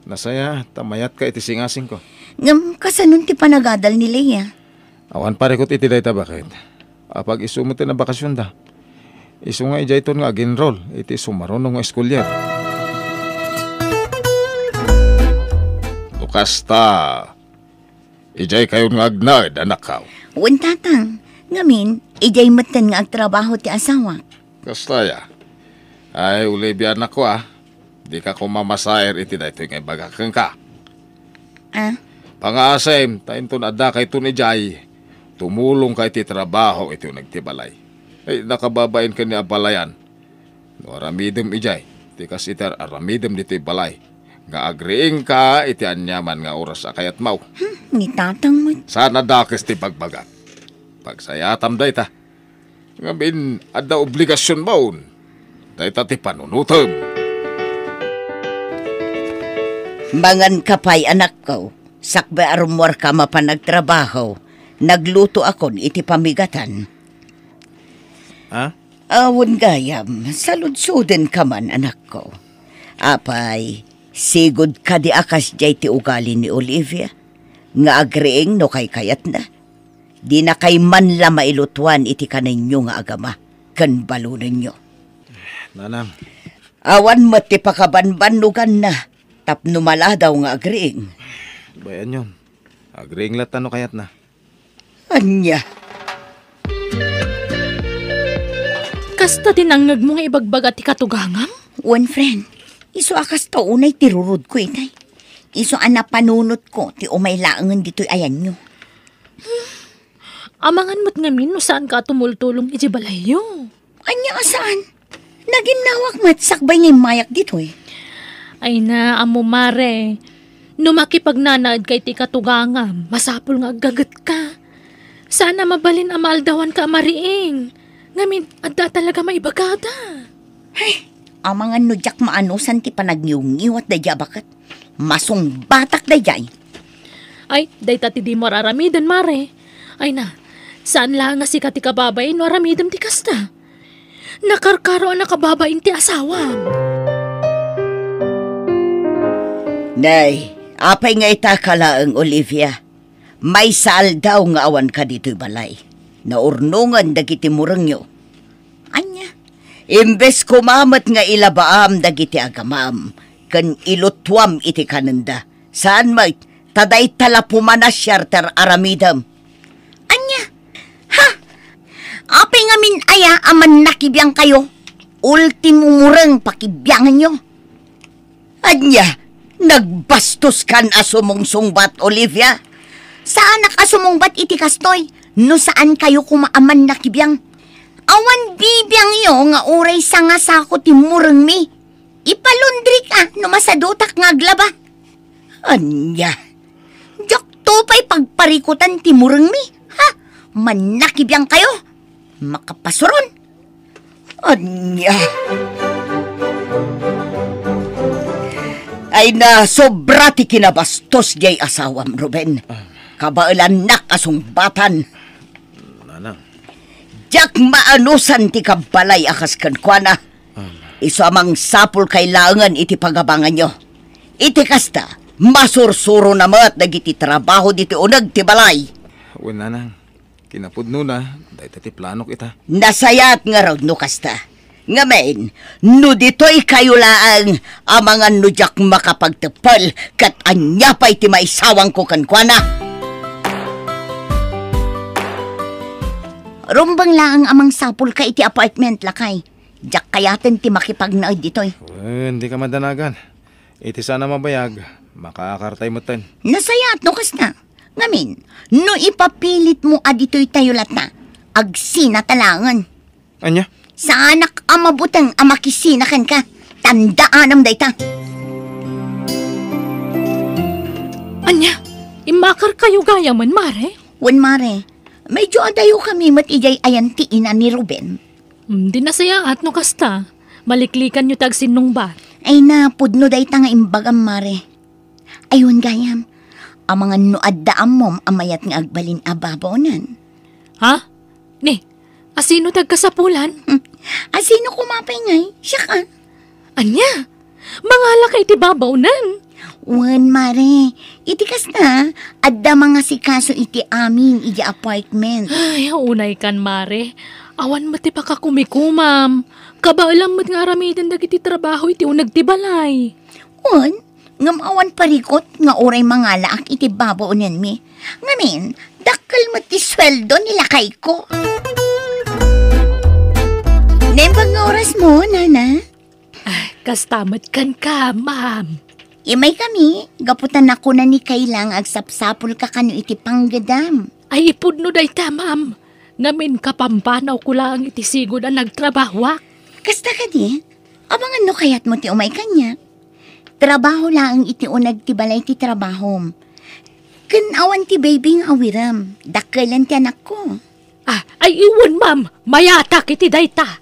Nasaya, ta mayat ka iti singasingko. Ngem, kasanon ti panagadal ni Lea? Awan parikut iti dayta, baket. Apag isu met ti nabakasionda. Isu nga idiayton nga ag-enroll iti sumaruno nga eskulyar. No kasta, idiay kayon nga agnaed, anakko. Wen, Tatang. Ngamin, idiay metten nga agtrabaho ti asawak. Kasta ya. Ay, Olivia, anakko, a. Dika koma masair iti daytoy nga ibagak kenka. Ah? Pangaasim, ta inton addakayton idiay, tumulongka iti trabaho iti uneg ti balay. Ay, nakababain ken ni abalayan. No aramidem idiay, ti kas iti ar-aramidem ditoy balay, nga agriingka iti aniaman nga oras a kayatmo. Hmm, ni tatang met. Saan a dakes ti bagbagak. Pagsayatam dayta. Ngamin, adda obligasionmon dayta ti panunotem. Manganka pay, anakko, sakbay a rummuarka mapan agtrabaho, naglutoakon iti pamigatan. Ha? Awan gayam, saludsodenka man, anakko. Apay, sigud kadi a kasdiay ti ugali ni Olivia, nga agriing no kaykayatna. Dinakay man la mailutuan iti kanenyo nga agama ken balonenyo. Nanang. Awan met ti pakabanbannoganna tapno maladaw nga agriing. Bayanyon, agriing latta no kayatna. Ania? Kasta ti nangngegmo nga ibagbaga ti katugangam? Wen, friend. Isu a kasta unay ti rurudko itay. Isu a napanunotko ti umay laengen ditoy ayanyo. Amangan met ngamin no saanka a tumultulong iti balayyo. Ania a saan? Naginnawak met sakbay nga immayak ditoy. Ay na, ammo, mare. No makipagnanaedka iti katugangam, masapul nga aggagetka. Saan a mabalin a maaldawanka a mariing. Ngamin, adda talaga maibagada. Ay, amangan no diak maanusan ti panagniwngiwat daydi a baket. Masungbatak daydiay. Ay, dayta ti dimo ar-aramiden, mare. Ay na, saan laeng nga sika ti kababain no aramidem ti kasta. Nakarkaro a nakababain ti asawam. Nay, apay nga ita ka laeng, Olivia? Maysa aldaw nga awanka ditoy balay. Naurnongen dagiti murengyo. Ania? Imbes koma met nga ilabaam dagiti agamam ken ilutuam iti kanenda, saan met ta dayta la pumanasiar ti ar-aramidem. Ania? Ha? Apay ngamin aya a mannakibiangkayo? Ultimo mureng pakibiangenyo. Ania, nagbastoskan a sumungsungbat, Olivia? Saanak a sumungbat iti kastoy, no saankayo koma a mannakibiang. Awan bibiangyo nga uray sanga sako ti murengmi. Ipalundrik a no masadutak nga aglaba. Ania? Diakto pay pagparikutan ti murengmi, ha? Mannakibiangkayo? Makapasuron? Ania? Ay na, sobra ti kinabastos diay asawam, Ruben. Kabaelannak a sungbatan. Nanang. Diak maanusan ti kabbalay a kas kenkuana. Isu a mangsapulkay laengen iti pagabanganyo. Iti kasta, masursurona met dagiti trabaho ditoy uneg ti balay. Wen, nanang. Kinapudnona, dayta ti planok ita. Nasayaat ngarud no kasta. Ngamin, no ditoykayo laeng, amangan no diak makapagteppel, ket ania pay ti maisawangko kenkuana? Rumbeng laeng a mangsapulka iti apartment, lakay. Diak kayaten ti makipagnaed ditoy. Wen, dika madanagan. Iti saan a mabayag, makaakartay metten. Nasayaat no kasta. Ngamin, no ipapilitmo a ditoytayo latta, agsinata laengen. Ania? Saanak a mabuteng a makisina kenka. Tandaanam dayta. Ania? Immakarkayo gayamen, mare? Wen, mare. Medyo adayokami met idiay ayan ti ina ni Ruben. Hmm, di nasayaat no kasta. Maliklikanyo ti agsinnungbat. Ay na, pudno dayta nga imbagam, mare. Ay wen gayam, amangan no adda ammom a mayat nga agbalin a babaonen. Ha? Ni, asino ti agkasapulan? Hmm. Asino koma pay ngay? Siak a. Ania? Mangalaka iti babaonen? Wen, mare. Iti kasta, adda mangasikaso iti amin iti apartment. Ay, unaykan, mare. Awan met ti pakakumikomam. Kabaelam met nga aramiden dagiti trabaho iti uneg ti balay. Wen, ngem awan parikut nga uray mangalaak iti babaonenmi. Ngamin, dakkel met ti sueldo ni lakayko. Naimbag nga orasmo, nana? Kasta met kenka, ma'am. Imaykami, gapu ta nakuna ni Kayla nga agsapsapulka kano iti panggedam. Ay, ipudno dayta, ma'am. Ngamin, kapampanawko laeng iti sigud a nagtrabahoak. Kasta kadi, amangan no kayatmo ti umay kaniak. Trabaho laeng iti uneg ti balay ti trabahom. Ken awan ti baby nga awirem. Dakkelen ti anakko. Ah, ay, iwen, ma'am. Mayatak iti dayta.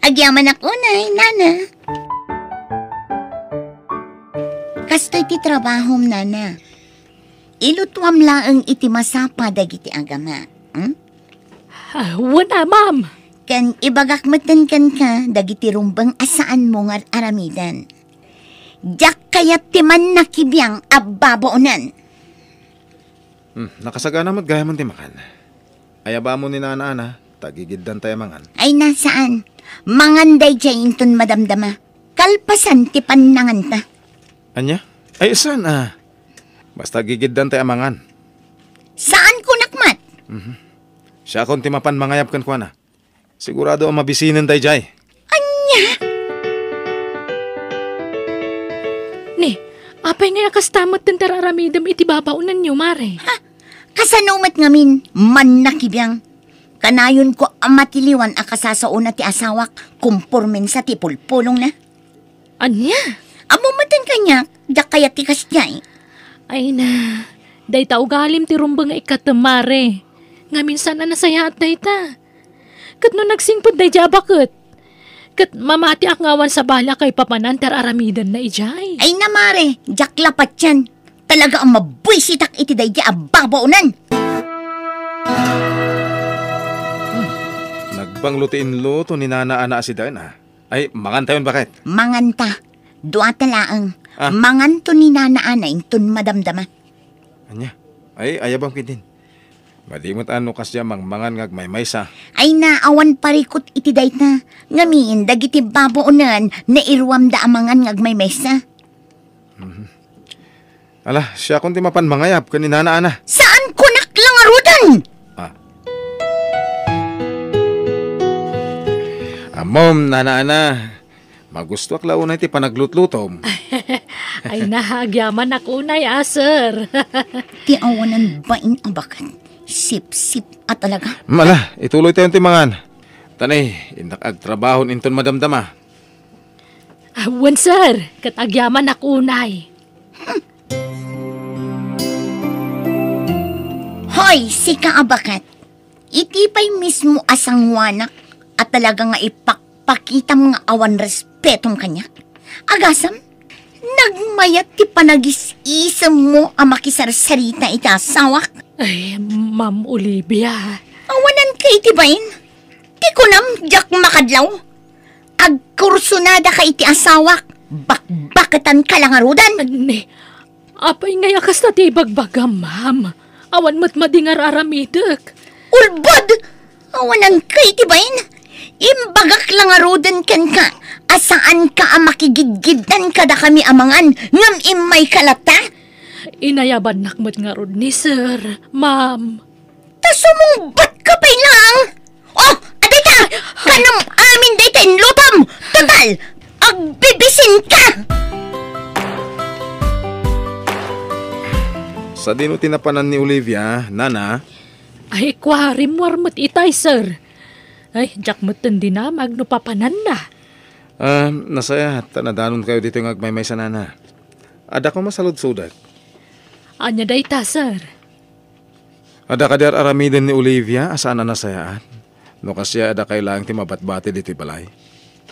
Agyamanak unay, nana. Kastoy ti trabahom, nana. Ilutuam laeng iti masapa dagiti agama. Hmm? Ah, wen a, ma'am. Ken ibagak metten kenka dagiti rumbeng a saanmo nga ar-aramiden. Diak kayat ti mannakibiang a babaonan. Hmm, nakasagana met gayam ti makan. Ayabamo ni Nana Ana, ta gigiddantay a mangan. Ay na, saan? Mangan daydiay inton madamdama. Kalpasan ti pannanganta. Ania? Ay, saan, ah? Basta gigiddantay a mangan. Saan kunak met? Mhm. Siakon ti mapan mangayab kenkuana. Sigurado a mabisinen daydiay. Ania? Ni, apay ngay a kasta met ti ar-aramidem iti babaonanyo, Mare? Ha? Kasano met ngamin, mannakibiang? Kanayonko a matiliwan a kasasaona ti asawak, kompormensa ti pulpulongna. Ania? Ammom metten kaniak, diak kayat ti kasdiay. Ay na, dayta ugalim ti rumbeng nga ikkatem, Mare. Ngamin saan a nasayaat dayta. Ket no nagsingpet daydiay a baket, ket mamatiak nga awan sabali a kaipapanan ti ar-aramidenna idiay. Ay na, Mare, diak la patien. Talaga a mabuisitak iti daydiay a babaonan. Hmm. Nagbanglo ti inluto ni Nana Ana a sidaen, ah. Ay, mangantayon, baket? Manganta. Duata laeng. Ah. Manganto ni Nana Ana inton madamdama. Ania? Ay, ayabam ketdin. Madi met a no kasdiay a mangmangan nga agmaymaysa. Ay na, awan parikut iti dayta. Ngamin, dagiti babaonen, nairuamda a mangan nga agmaymaysa. Mhm. Ala, siakon ti mapan mangayab ken ni Nana Ana. Saan kunak la ngaruden? Ah. Ammom, Nana Ana, magustoak la unay ti panaglutlutom. Ay na, agyamanak unay a, sir. Ti awanan bain a baket. Sipsip a talaga. Ala, ituloytayon ti mangan. Tani, innak agtrabahon inton madamdama. Ah, wen, sir, ket agyamanak unay. Hoy, sika a baket. Iti pay mismo a sanguanak a talaga nga ipakpakitam nga awan respetom kaniak. Agasem, nagmayat ti panagis-isemmo a makisarsarita iti asawak. Ay, Ma'am Olivia. Awanan ka iti bain? Ti kunam, diak makadlaw. Agkursunada ka iti asawak, bakbaketan ka la ngaruden. Ni, apay ngay a kasta ti ibagbagam, ma'am? Awan met madi nga ar-aramidek. Ulbod! Awanan ka iti bain. Imbagak la ngaruden kenka a saan ka a makigidgiddan kadakami a mangan ngem immay ka latta? Inayabannak met ngarud ni sir, ma'am. Ta sumungbat ka pay lang. Oh, adayta! Kanam amin dayta inlutom! Total, agbibisin ka! Sadino ti napanan ni Olivia, nana? Ay, kua, rimmuar met itay, sir. Ay, diak metten dinamag no papananna. Ah, nasayaat ta nadanonkayo ditoy nga agmaymaysa, nana. Adda koma saludsodek. Ania dayta, sir? Adda kadi ar-aramiden ni Olivia a saan a nasayaat? No kasdiay, adda kay laeng ti mabatbati ditoy balay?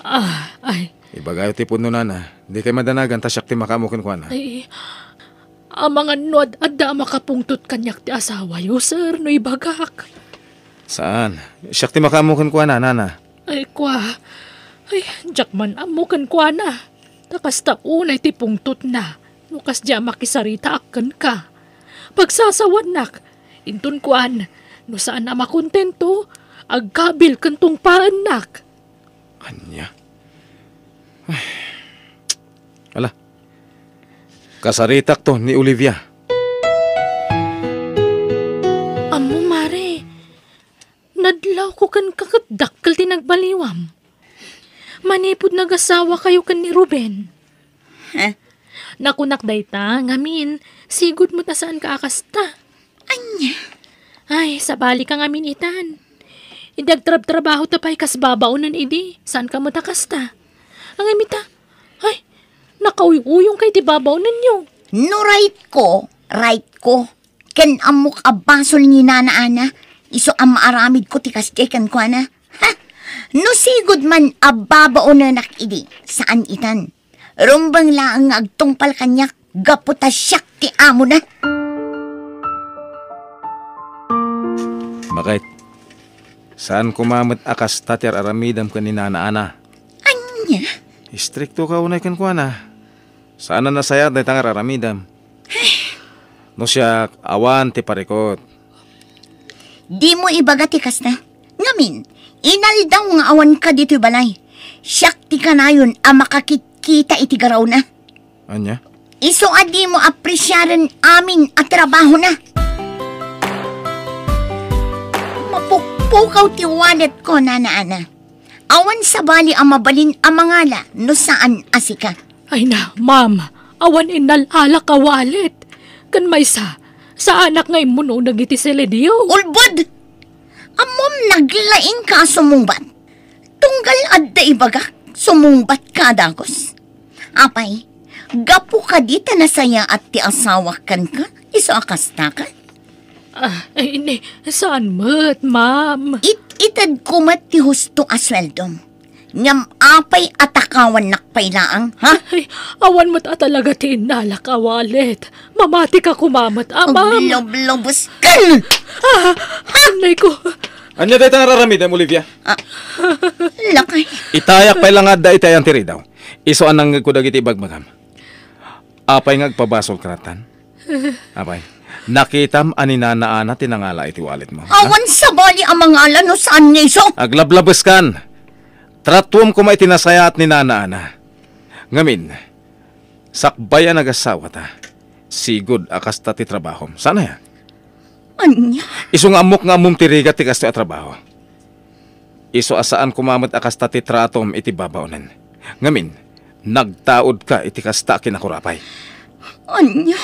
Ah, ay. Ibagayo ti pudno, nana. Dikay madanagan ta siak ti makaammo kenkuana. Ay, amangan no ad-adda a makapungtot kaniak ti asawayo, sir, no ibagak. Saan? Siak ti makaammo kenkuana, nana. Ay, kua. Ay, diak man ammo kenkuana. Ta kasta unay ti pungtotna no kasdiay a makisaritaak kenka. Pagsasawanak, inton kuan, no saan a makontento, agkabil ken tungpaennak. Ania? Ay. Ala, kasaritakto ni Olivia. Ammo, Mare, nadlawko kenka ket dakkel ti nagbaliwam. Manipud nagasawakayo ken ni Ruben. Huh? Nakunak dayta, ngamin, sigud met a saanka a kasta. Ania? Ay, sabali ka ngamin itan. Idi agtrabtrabaho ta pay kas babaonen idi, saanka met a kasta. Ngem ita, ay, nakauyuyong ka iti babaonenyo. No right ko, right ko. Ken ammok a basol ni Nana Ana, isu a maaramidko ti kasdiay kenkuana. Ha? No sigud man a babaonenak idi, saan itan. Rumbeng laeng nga agtungpal kaniak gapu ta siak ti amona. Bakit? Saan koma met a kasta ti ar-aramidem ken ni Nana Ana? Ania? Istrikto ka unay kenkuana. Saan a nasayaat dayta nga ar-aramidem. No siak, awan ti parikut. Dimo ibaga ti kasta. Ngamin, inaldaw nga awanka ditoy balay. Siak ti kanayon a makakitkita iti garawna. Ania? Isu a dimo apresiaren amin a trabahona. Mapukpukaw ti walletko, Nana Ana. Awan sabali a mabalin a mangala no saan a sika. Ay na, ma'am, awan innal-alak a wallet. Ken maysa, saanak nga immunoneg iti seledio. Ulbod! Ammom naglaingka a sumungbat. Tunggal adda ibagak, sumungbatka a dagus. Apay, gapu kadi ta nasayaat ti asawak kenka, isu a kastaka? Ah, ay, ni, saan met, ma'am? It-itedko met ti husto a sueldom. Ngem apay a takawannak pay laeng, ha? Ay, awan met a talaga ti innalak a wallet. Mamatika koma met, a, ma'am. Aglablabuska! Ah, anay ko. Ania dayta nga ar-aramidem, Olivia? Ah, lakay. Itayak pay la nga adda iti ayan ti ridaw. Isu a nangngegko dagiti ibagbagam. Apay nga agpabasolka lattan? Apay, nakitam a ni Nana Ana ti nangala iti walletmo, ha? Awan sabali a mangala no saan nga isu. Aglablabeskan. Tratuem koma iti nasayaat ni Nana Ana. Ngamin, sakbay a nagasawata, sigud a kasta ti trabahom. Saan aya? Ania? Isu nga ammok nga ammom ti rigat ti kastoy a trabaho. Isu a saan koma met a kasta ti tratom iti babaonen. Ngamin, nagtaudka iti kasta a kinakurapay. Ania?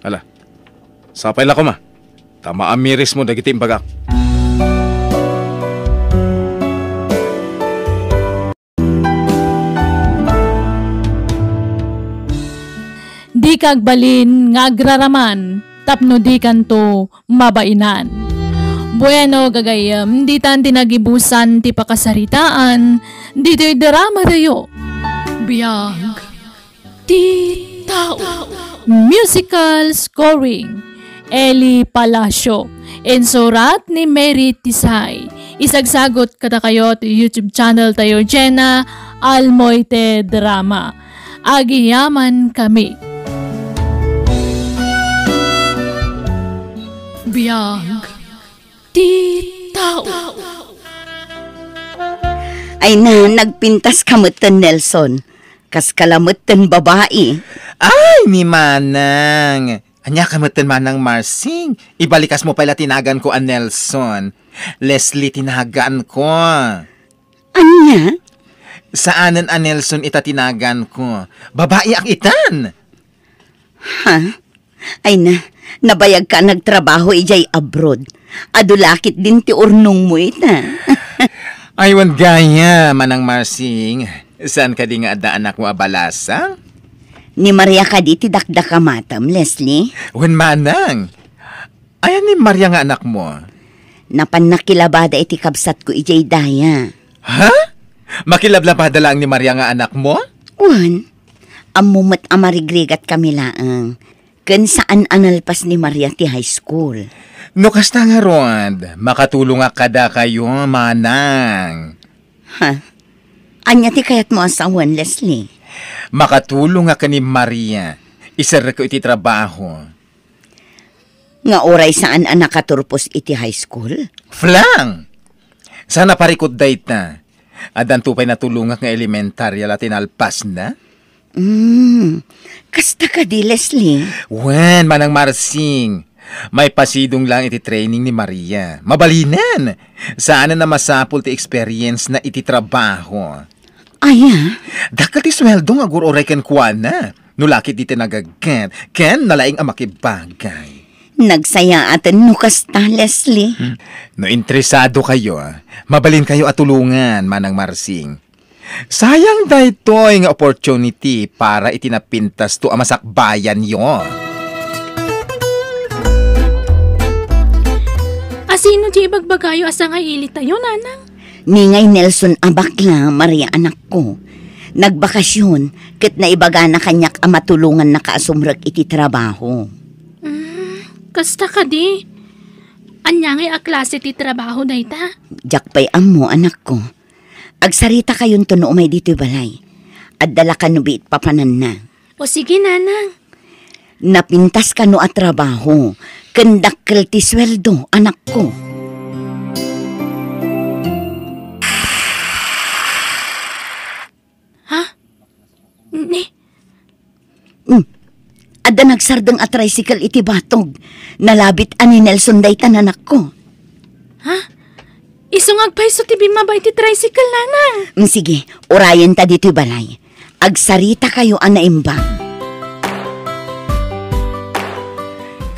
Ala, sapay la koma, ta maamirismo dagiti imbagak. Dika agbalin nga agraraman tapno dikanto mabainan. Bueno, gagayyem, ditan ti nagibusan ti pakasaritaan ditoy dramatayo. Biag ti tao. Musical scoring, Eli Palacio. Insurat ni Mary Tisay. Isagsagot kadakayo ti YouTube channel tayo, Jenna Almoite Drama. Agyamankami. Biag ti tao. Ay na, nagpintas ka metten, Nelson. Kas ka la metten babai. Ay, ni Manang. Ania ka metten, Manang Marsing? Ibalikasmo pay la ti naganko a Nelson. Leslie ti naganko. Ania? Saanen a Nelson ita ti naganko. Babaiak itan. Ha? Ay na, nabayagka a nagtrabaho idiay abroad. Adu la ketdin ti urnongmo ita. Ay, wen gayam, Manang Marsing. Saan kadi nga adda anakmo a balasang? Ni Maria kadi ti dakdakamatem, Leslie? Wen, Manang. Ayan ni Maria nga anakmo? Napan nakilabada iti kabsatko idiay daya. Ha? Makilablabada laeng ni Maria nga anakmo? Wen, ammo met a marigrigatkami laeng. Ken saan a nalpas ni Maria ti high school. No kasta ngarud, makatulongak kadakayo, Manang. Ha? Ania ti kayatmo a sawen, Leslie? Makatulongak ken ni Maria. Iserrekko iti trabaho. Nga uray saan a nakaturpos iti high school? Flang! Saan a parikut dayta? Addanto pay natulongak nga elementaria la ti nalpasna? Hmm, kasta kadi, Leslie? Wen, Manang Marsing. Maipasidong laeng iti training ni Maria. Mabalinen! Saanen a masapul ti experience na iti trabaho. Aya? Dakkel ti sueldo nga agur-uray kenkuana. No la ket dita nagagget, ken nalaing a makibagay. Nagsayaaten no kasta, Leslie. Hmm. No interesado kayo, mabalin kayo a tulongan, Manang Marsing. Sayang daytoy nga opportunity para iti napintasto a masakbayanyo. Asino ti ibagbagayo a sangaili tayo, Nanang? Ni ngay Nelson a bakla, Maria, anakko. Nagbakasyon, ket naibagana kaniak a matulongannaka a sumrek iti trabaho. Mm, kasta kadi? Ania ngay a klase ti trabaho dayta? Diak pay ammo, anakko. Agsaritakayon no umay ditoy balay. Adda la kano biit papananna. O sige, Nanang. Napintas kano a trabaho, ken dakkel ti sueldo, anakko. Ha? Ni? Hmm. Adda nagsardeng a tricycle iti batog. Nalabit a ni Nelson dayta, anakko. Ha? Isu nga agpayso ti bimmaba iti tricycle, Nanang. Mm, sige, urayenta ditoy balay. Agsarita kayo a naimbag.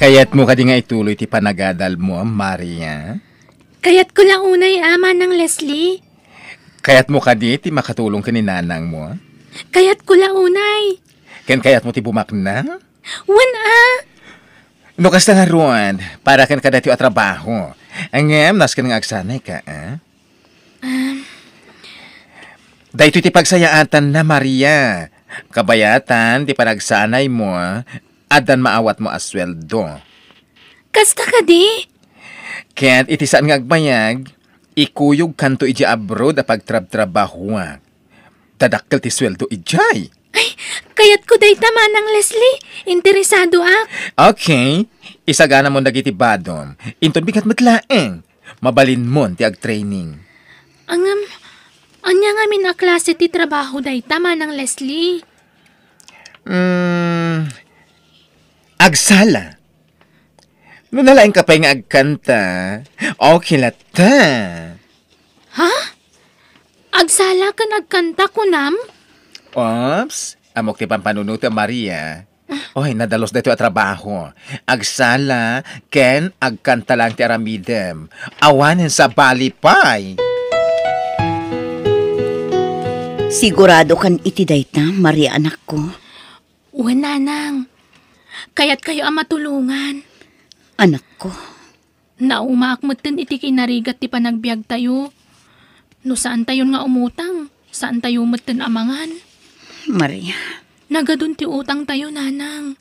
Kayatmo kadi nga ituloy ti panagadalmo, Maria? Kayatko la unay, a, Manang Leslie. Kayatmo kadi ti makatulong ken ni nanangmo? Kayatko la unay. Ken kayatmo ti bumaknang? Wen a. No kasta ngarud, para ken kadaytoy a trabaho. Ngem, nasken nga agsanayka, a? Um. Daytoy ti pagsayaatanna, Maria. Kabayatan ti panagsanaymo, addan maawatmo a sueldo. Kasta kadi? Ket iti saan nga agbayag, ikuyogkanto idiay abroad a pagtrabtrabahoak. Dadakkel ti sueldo idiay. Ay, kayatko dayta, Manang Leslie. Interesadoak. Okay. Isaganamon dagiti badom. Inton bigat met laeng, mabalinmon ti agtraining. Ngem, ania ngamin a klase ti trabaho dayta, Manang Leslie? Mm, agsala. No nalaingka pay nga agkanta, okay latta. Ha? Agsala ken agkanta, kunam? Oops, ammok ti pampanunotem, Maria. Oy, nadalus daytoy a trabaho. Agsala ken agkanta lang ti aramidem. Awanen sabali pay. Siguradokan iti dayta, Maria, anakko? Wen, nanang. Kayatkayo a matulongan. Anakko. Naumaak metten iti kinarigat ti panagbiagtayo. No saantayon nga umutang, saantayo metten a mangan. Maria. Nagadun ti utangtayo, nanang.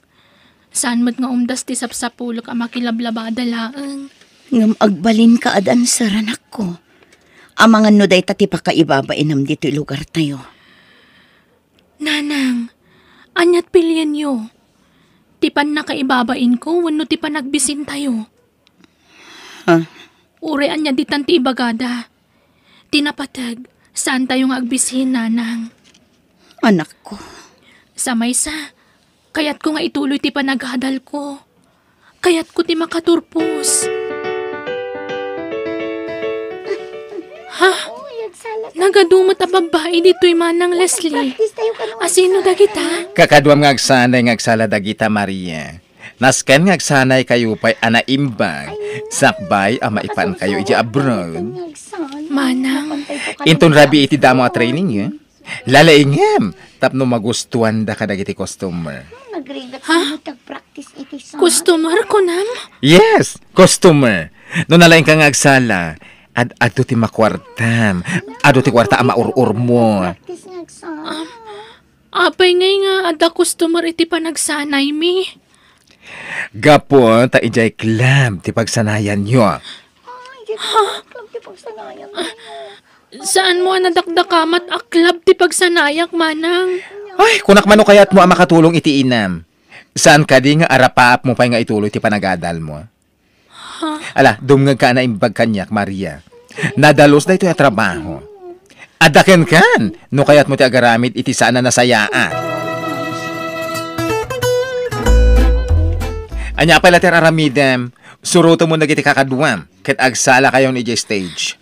Saan met nga umdas ti sapsapulek a makilablabada laeng. Ngem agbalinka a dancer, anakko. Amangan no dayta ti pakaibabainam ditoy lugartayo. Nanang, aniat pilienyo? Ti pannakaibabainko wenno ti panagbisintayo? Ha? Uray ania ditan ti ibagada. Ti napateg, saantayo nga agbisin, nanang. Anakko. Sa maysa, kayatko nga ituloy ti panagadalko. Kayatko ti makaturpos. Ha? Nagadu met a babbai ditoy, Manang Leslie. Asino dagita? Kakaduam nga agsanay nga agsala dagita, Maria. Nasken nga agsanaykayo pay a naimbag, sakbay a maipankayo iti abroad. Manang. Inton rabii iti damo a training, eh. Lalaingem tapno magustuanda kadagiti customer. Ha? Customer, kunam? Yes, customer. No nalaingka nga agsala, ad-adu ti makuartam. Adu ti kuarta a maur-urmo. Um, apay ngay nga adda customer iti panagsanaymi? Gapu ta idiay club ti pagsanayanyo. Ay, di ba? Ha? Club ti pagsanayan tayo. Saanmo a nadakdakamat a club ti pagsanayak, manang? Ay, kunak man no kayatmo a makatulong iti inam. Saan kadi nga arapaapmo pay nga ituloy ti panagadalmo? Ha? Ala, dumngegka a naimbag kaniak, Maria. Nadalus daytoy a trabaho. Adda kenkan, no kayatmo ti agaramid iti saan a nasayaat. Ania pay la ti ar-aramidem? Surotemon dagiti kakaduam, ket agsalakayon idiay stage.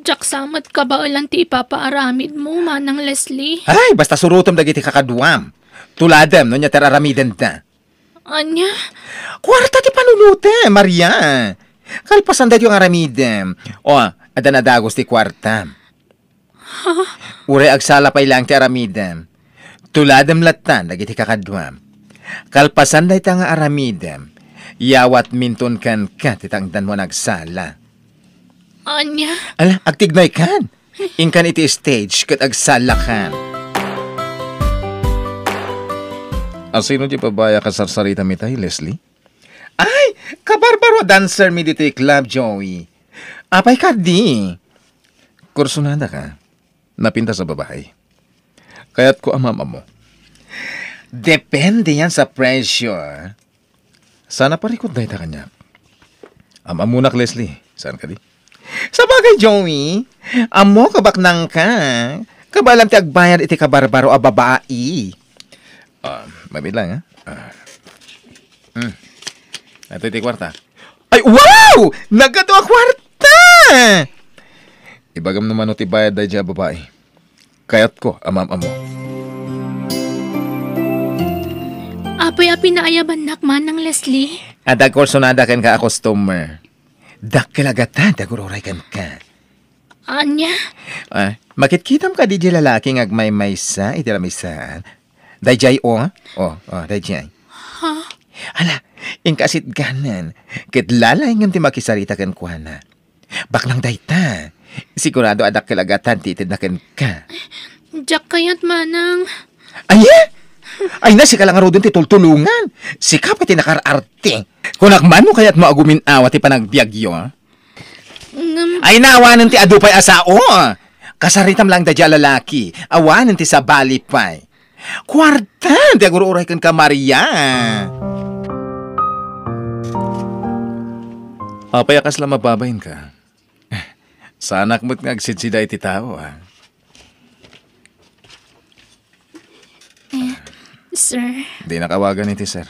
Diak sa met kabaelan ti ipapaaramidmo, Manang Leslie. Ay, basta surotem dagiti kakaduam. Tuladem no ania ti aramidenda. Ania? Kuarta ti panunotem, Maria. Kalpasan daytoy nga aramidem. O, adda na dagus ti kuarta. Ha? Uray agsala pay laeng ti aramidem. Tuladem latta dagiti kakaduam. Kalpasan dayta nga aramidem, yawatminton kenka ti tangdanmo a nagsala. Ania? Ala, agtignaykan. Inkan iti stage ket agsalakan. Asino ti babai a kasarsaritam itay, Leslie? Ay, kabarbaro a dancer mi ditoy club, Joey. Apay kadi? Kursunada ka? Napintas a babai. Kayatko a maam-ammo. Depende yan sa presyo, ah. Sana parikut dayta kaniak. Am-ammonak, Leslie. Saan kadi? Sabagay, Joey, ammok a baknang ka. Kabaelam ti agbayad iti kabarbaro a babai. Ah, mabilang, ha? Ah. Hmm. Ito ti kuarta. Ay, wow! Nagadu a kuarta! Ibagam no mano ti bayad daydiay a babai. Kayatko a maam-ammo. Apay a pinaayabannak, Manang Leslie? Adda kursunada kenka a customer. Dakkel a gatad ti agur-uray kenka. Ania? Ah, makitkitam kadi diay lalaki nga agmaymaysa iti lamisaan? Daydiay, o. O, o, daydiay. Ha? Ala, inka sitganan. Ket lalaingem ti makisarita kenkuana. Baknang dayta. Sigurado a dakkel a gatad ti itedna kenka. Diak kayat, Manang. Aya? Ay na, sika la ngaruden ti tultulongan. Sika pay ti nakar-arte. Kunak man no kayatmo a gumin-awa ti panagbiagyo, a? Ngem Ay na, awanen ti adu pay a sao. Kasaritam laeng daydiay a lalaki. Awanen ti sabali pay. Kuarta ti agur-uray kenka, Maria. Apay a kasla mababainka? Saanak met nga agsidsida iti tao, a? Eh, sir. Dinak awagan iti sir.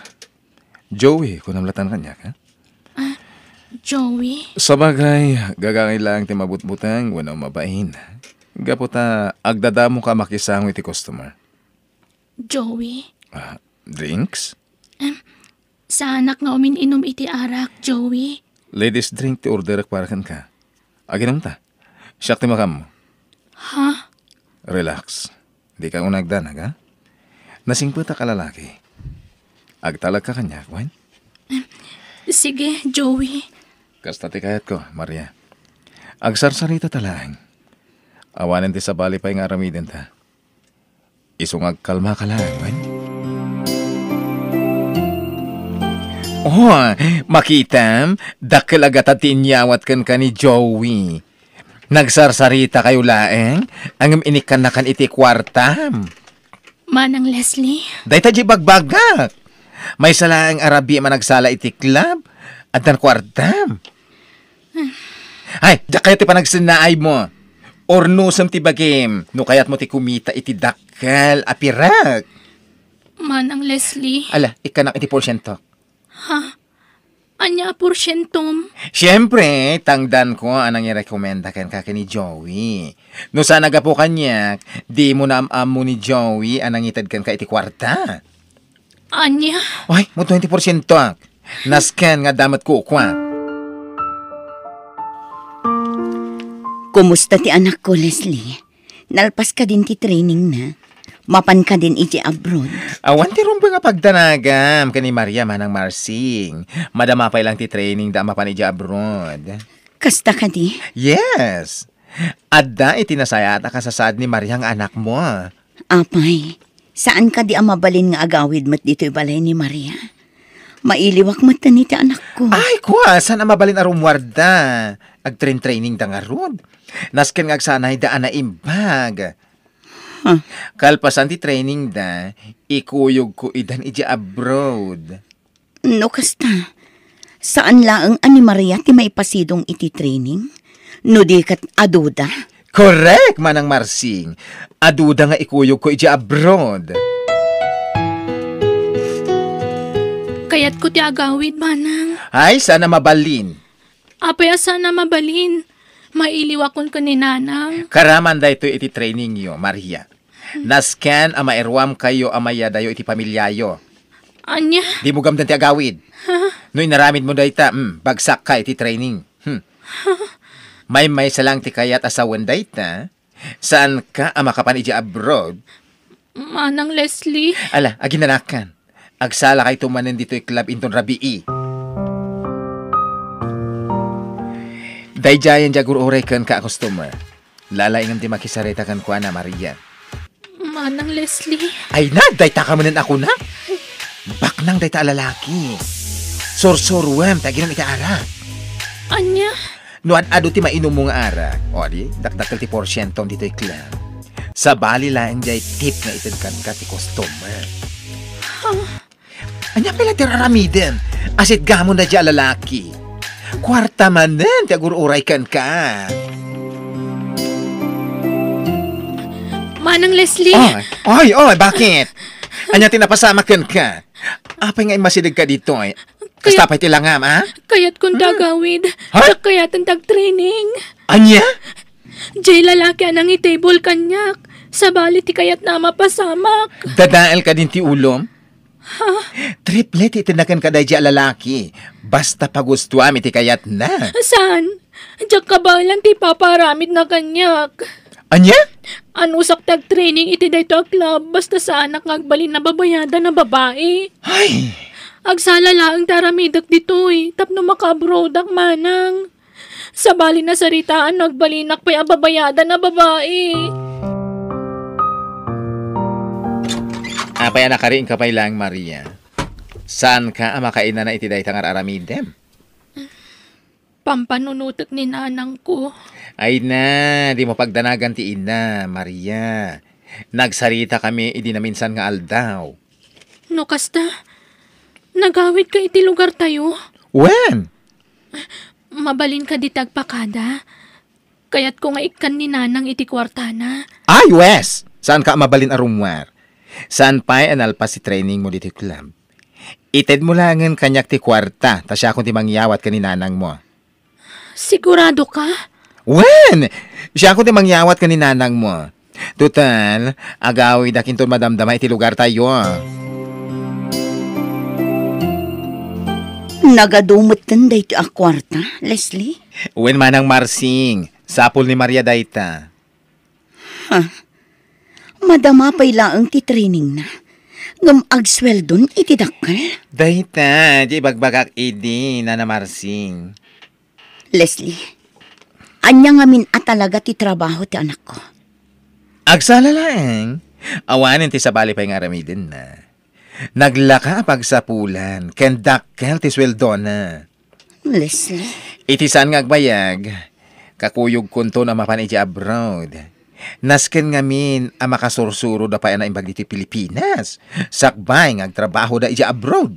Joey, kunam latta kaniak, ha? Ah, Joey? Sabagay, gagangay laeng ti mabutbuteng wenno mabain. Gapu ta agdadamoka a makisango iti customer. Joey? Ah, drinks? Em, saanak nga umin-inum iti arak, Joey. Ladies drink ti orderek para kenka. Aginumta. Siak ti makaammo. Ha? Relax. Dika unay agdanag, ha? Nasingpetak a lalaki. Agtalagka kaniak, wen? Sige, Joey. Kasta ti kayatko, Maria. Agsarsarita ta laeng. Awanen ti sabali pay nga aramidenta. Isu nga agkalmaka laeng, wen? Oh, makitam, dakkel a gatad ti inyawat kenka ni Joey. Nagsarsarita kayo laeng, ngem inikkannakan iti kuartam. Manang Leslie? Dayta di bagbagak. Maysa laeng a rabii a managsala iti club, addan kuartam. Ay, diak kayat ti panagsennaaymo. Urnosem ti bagim, no kayatmo ti kumita iti dakkel a pirak. Manang Leslie. Ala, ikkanak iti porsiento. Ha? Ania a porsientom? Siempre, tangdanko a nangirekomenda kenka ken ni Joey. No saan a gapu kaniak, dimo naam-ammo ni Joey a nangited kenka iti kuarta. Ania? Ay, mo twenty porsiento ak. Nasken nga adda met kukuak. Kumusta ti anakko, Leslie? Nalpas kadin ti trainingna? Mapan kadin iti abroad? Awan ti rumbeng a pagdanagam ken ni Maria, Manang Marsing. Madama pay lang ti trainingda a mapan iti abroad. Kasta kadi? Yes. Adda iti nasayaat a kasasaad ni Maria nga anakmo. Apay, saan kadi a mabalin nga agawid met ditoy balay ni Maria? Mailiwak met iti anakko. Ay, kua, saan a mabalin a rummuarda? Agtrain-trainingda ngarud. Nasken nga agsanayda a naimbag. Huh. Kalpasan ti trainingda, ikuyogko idan iti abroad. No kasta, saan laeng a ni Maria ti maipasidong iti training? No di ket aduda? Correct, Manang Marsing. Aduda nga ikuyogko iti abroad. Kayatko ti agawid, Manang. Ay, saan a mabalin. Apay a saan a mabalin? Mailiwakon ken ni Nanang. Karaman daytoy iti trainingyo, Maria. Nasken a mairuamkayo a mayadayo iti pamiliayo. Ania? Dimo gamden ti agawid. Ha? No inaramidmo dayta, hmm, bagsakka iti training. Hmm. Maymaysa lang ti kayat a sawen dayta. Saanka a makapan idiay abroad? Manang Leslie. Ala, aginanakan. Agsalakayto manen ditoy club inton rabii. Daydiayen ti agur-uray kenka a customer. Lalaingem ti makisarita kenkuana, Maria. Manang Leslie. Ay na, dayta ka manen a kuna? Baknang dayta a lalaki. Sursuruem ti aginum iti arak. Ania? No ad-adu ti mainummo nga arak, o di, dakdakkel ti porsientom ditoy club. Sabali laeng diay tip nga ited kenka ti customer. Ha? Ania pay la ti aramidem? Asitgamon daydiay a lalaki. Kuarta manen ti agur-uray kenka. Manang Leslie. Oy, oy, oy, bakit? Ania ti napasamak kenka? Apay nga immasidegka ditoy? Kasta pay ti langam, a? Kayatkon ti agawid. Ha? Diak kayaten ti agtraining. Ania? Diay lalaki a nangi-table kaniak. Sabali ti kayatna a mapasamak. Dadael kadin ti ulom? Ha? Triple ti itedna kenka daydiay a lalaki. Basta pagustuam iti kayatna. Saan? Diak kabaelan ti ipapaaramidna kaniak. Ania? Anusak ti agtraining iti daytoy a club, basta saanak nga agbalin a babayadan a babai. Ay! Agsala laeng ti aramidek ditoy, tapno maka-abroadak manang. Sabali nasaritaan no agbalinak pay a babayadan a babai. Apay a nakariingka pay laeng, Maria? Saanka a makainana iti dayta nga ar-aramidem? Pampanunotek ni nanangko. Ay na, dimo pagdanagan ti ina, Maria. Nagsaritakami idi naminsan nga aldaw. No kasta, nagawidka iti lugartayo? Wen? Mabalin kadi ti agpakada? Kayatko nga ikkan ni nanang iti kuartana. Ay, wes! Saanka a mabalin a rummuar? Saan pay a nalpas ti trainingmo ditoy club? Itedmo laengen kaniak ti kuarta, ta siakon ti mangyawat ken ni nanangmo. Siguradoka? Wen! Siakon ti mangyawat ken ni nanangmo. Total, agawidak inton madamdama iti lugartayo. Nagadu metten daytoy a kuarta, Leslie? Wen, Manang Marsing, sapul ni Maria dayta. Ha? Madama pay laeng ti trainingna, ngem agsueldon iti dakkel? Dayta ti ibagbagak idi, Nana Marsing. Leslie, ania ngamin a talaga ti trabaho ti anakko? Agsala laeng, awanen ti sabali pay nga aramidenna. Naglaka a pagsapulan, ken dakkel ti sueldona. Leslie? Iti saan nga agbayag, kakuyogkonton a mapan idiay abroad. Nasken ngamin a makasursuroda pay a naimbag ditoy Pilipinas, sakbay nga agtrabahoda idiay abroad.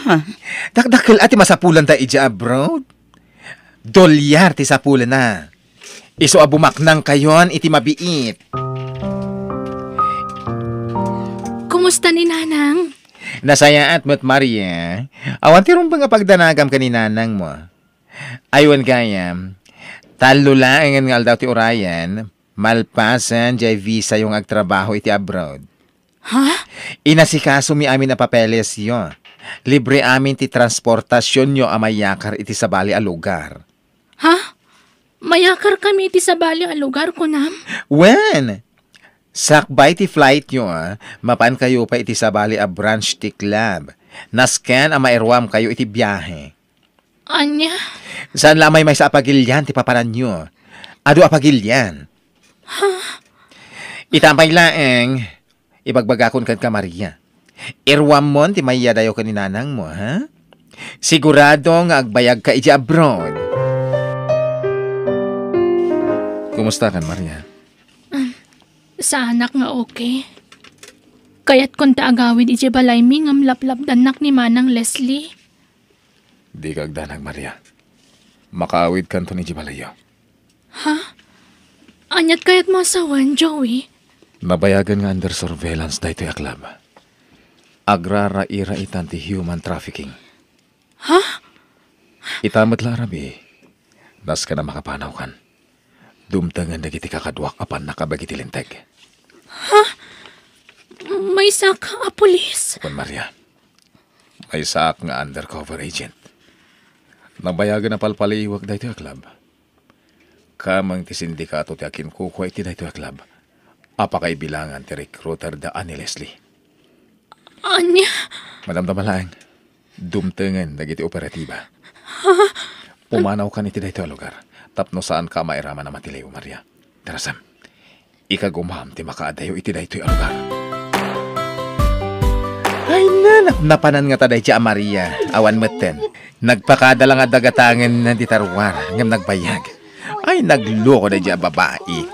Ha? Dakdakkel a ti masapulanda idiay abroad. Dolyar ti sapulna. Isu a bumaknangkayon iti mabiit. Kumusta ni Nanang? Nasayaat met, Maria. Awan ti rumbeng a pagdanagam ken ni Nanangmo. Ay wen gayam, tallo laengen nga aldaw ti urayen, malpasen diay visayo nga agtrabaho iti abroad. Ha? Inasikasomi amin a papelesyo. Libre amin ti transportasionyo a mayakar iti sabali a lugar. Ha? Mayakarkami iti sabali a lugar, kunam? Wen, sakbay ti flightyo, a, mapankayo pay iti sabali a branch ti club. Nasken a mairuamkayo iti biahe. Ania? Saan la a maymaysa a pagilian ti papananyo. Adu a pagilian. Ha? Ita pay laeng, ibagbagakon kenka, Maria. Iruammon ti mayadayo ken ni nanangmo, ha? Sigurado nga agbayagka idiay abroad. Kumustakan, Maria? Um, saanak nga okay. Kayatkon ta agawid idiay balaymi ngem laplapdannak ni Manang Leslie. Dika agdanag, Maria. Makaawidkanton idiay balayyo. Ha? Aniat kayatmo a sawen, Joey? Nabayagen nga under surveillance daytoy a club. Agrarairaitan ti human trafficking. Ha? Ita met la a rabii, Nasken a makapanawkan. Dumtengen dagiti kakaduak a pannak a bagiti linteg. Ha? Maysak a pulis? Wen Maria, maysaak nga undercover agent. Nabayagen a palpaliiwek daytoy a club. Kameng ti sindikato ti akinkukua iti daytoy a club a pakaibilangan ti recruiter da a ni Leslie. Ania? Madamdama laeng, dumtengen dagiti operatiba. Pumanawkan iti daytoy a lugar tapno saanka a mairaman a matiliw, Maria. Darasam, ikagumam ti makaadayo iti daytoy a lugar. Ay, nanapnapanan ngata daydi a Maria. Awan metten. Nagpakada la nga dagatangen ti tarwar ngem nagbayag. Ay, nagloko daydi a babai.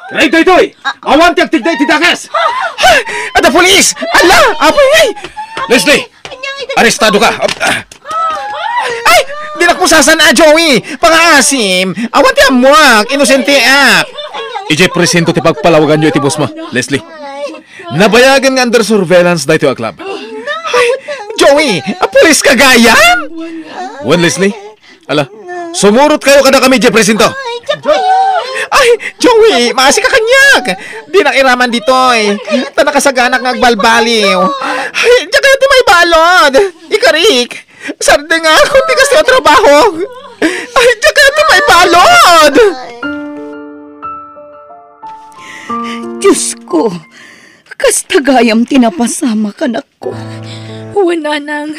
Ray daytoy! Awan ti agtigda iti dakes! Adda pulis! Ala! Apoy, ay! Leslie! Arestado ka! Ay! Dinak mo sasan a, Joey! Pangaasim! Awan ti ammuak! Inosenteak! Idiay presinto ti pagpalawaganyo iti boss mo, Leslie. Nabayagen nga under surveillance daytoy a club. Ay, Joey! A pulis ka gayam? Wen, Leslie? Ala, sumurot kayo kadakami idiay presinto. Ay, Joey, maasi ka kaniak. Dinak iraman ditoy. Ta nakasaganak nga agbalbaliw. Ay, diak kayat ti maibalud. Ikarik, sardengak, kunti kasta a trabaho. Ay, diak kayat ti maibalud. Diosko, kasta gayam ti napasamak, anakko. Wen, nanang.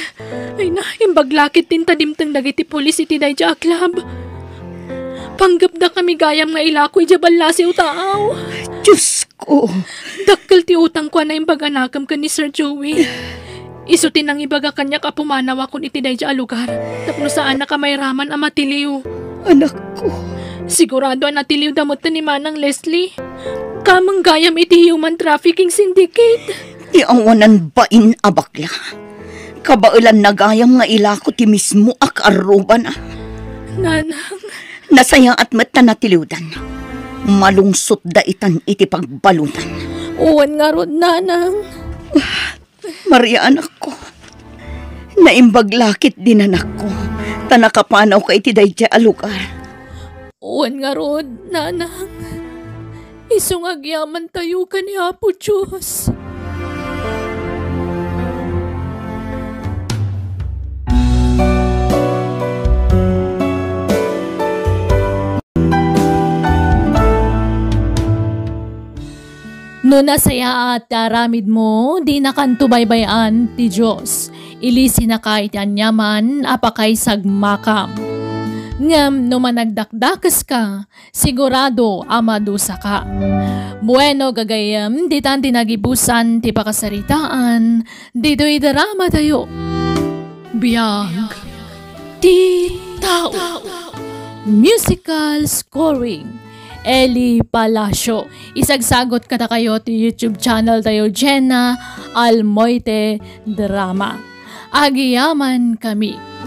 Ay na, imbag la ket ti inta dimteng dagiti pulis iti daydi a club. Panggepdakami gayam nga ilako idiay ballasiw taaw. Diosko. Dakkel ti utangko a naimbag a nakem ken ni Sir Joey. Isu ti nangibaga kaniak a pumanawakon iti daydi a lugar tapno saannak a mairaman a matiliw. Anakko. Sigurado a natiliwda met ni Manang Leslie. Kameng gayam iti human trafficking syndicate. Ti awanan bain a bakla. Kabaelanna gayam nga ilako ti mismo a kaarrubana. Nanang. Nasayaat met ta natiliwdan. Malungsotda itan iti pagbaludan. Wen ngarud, nanang. Maria, anakko. Naimbag la ket di nanakko, ta nakapanawka iti daydi a lugar. Wen ngarud, nanang. Isu nga agyamantayo ken ni Apo Dios. No nasayaat ti aramidmo, dinakanto baybay-an ti Dios. Ilisinaka iti aniaman a pakaisagmakam. Ngem no managdakdakeska, sigurado a madusaka. Bueno, gagayyem, ditan ti nagibusan ti pakasaritaan ditoy dramatayo. Biag ti tao. Musical scoring, Eli Palacio. Isagsagot kadakayo ti YouTube channel tayo, Jenna Almoite Drama. Agyamankami.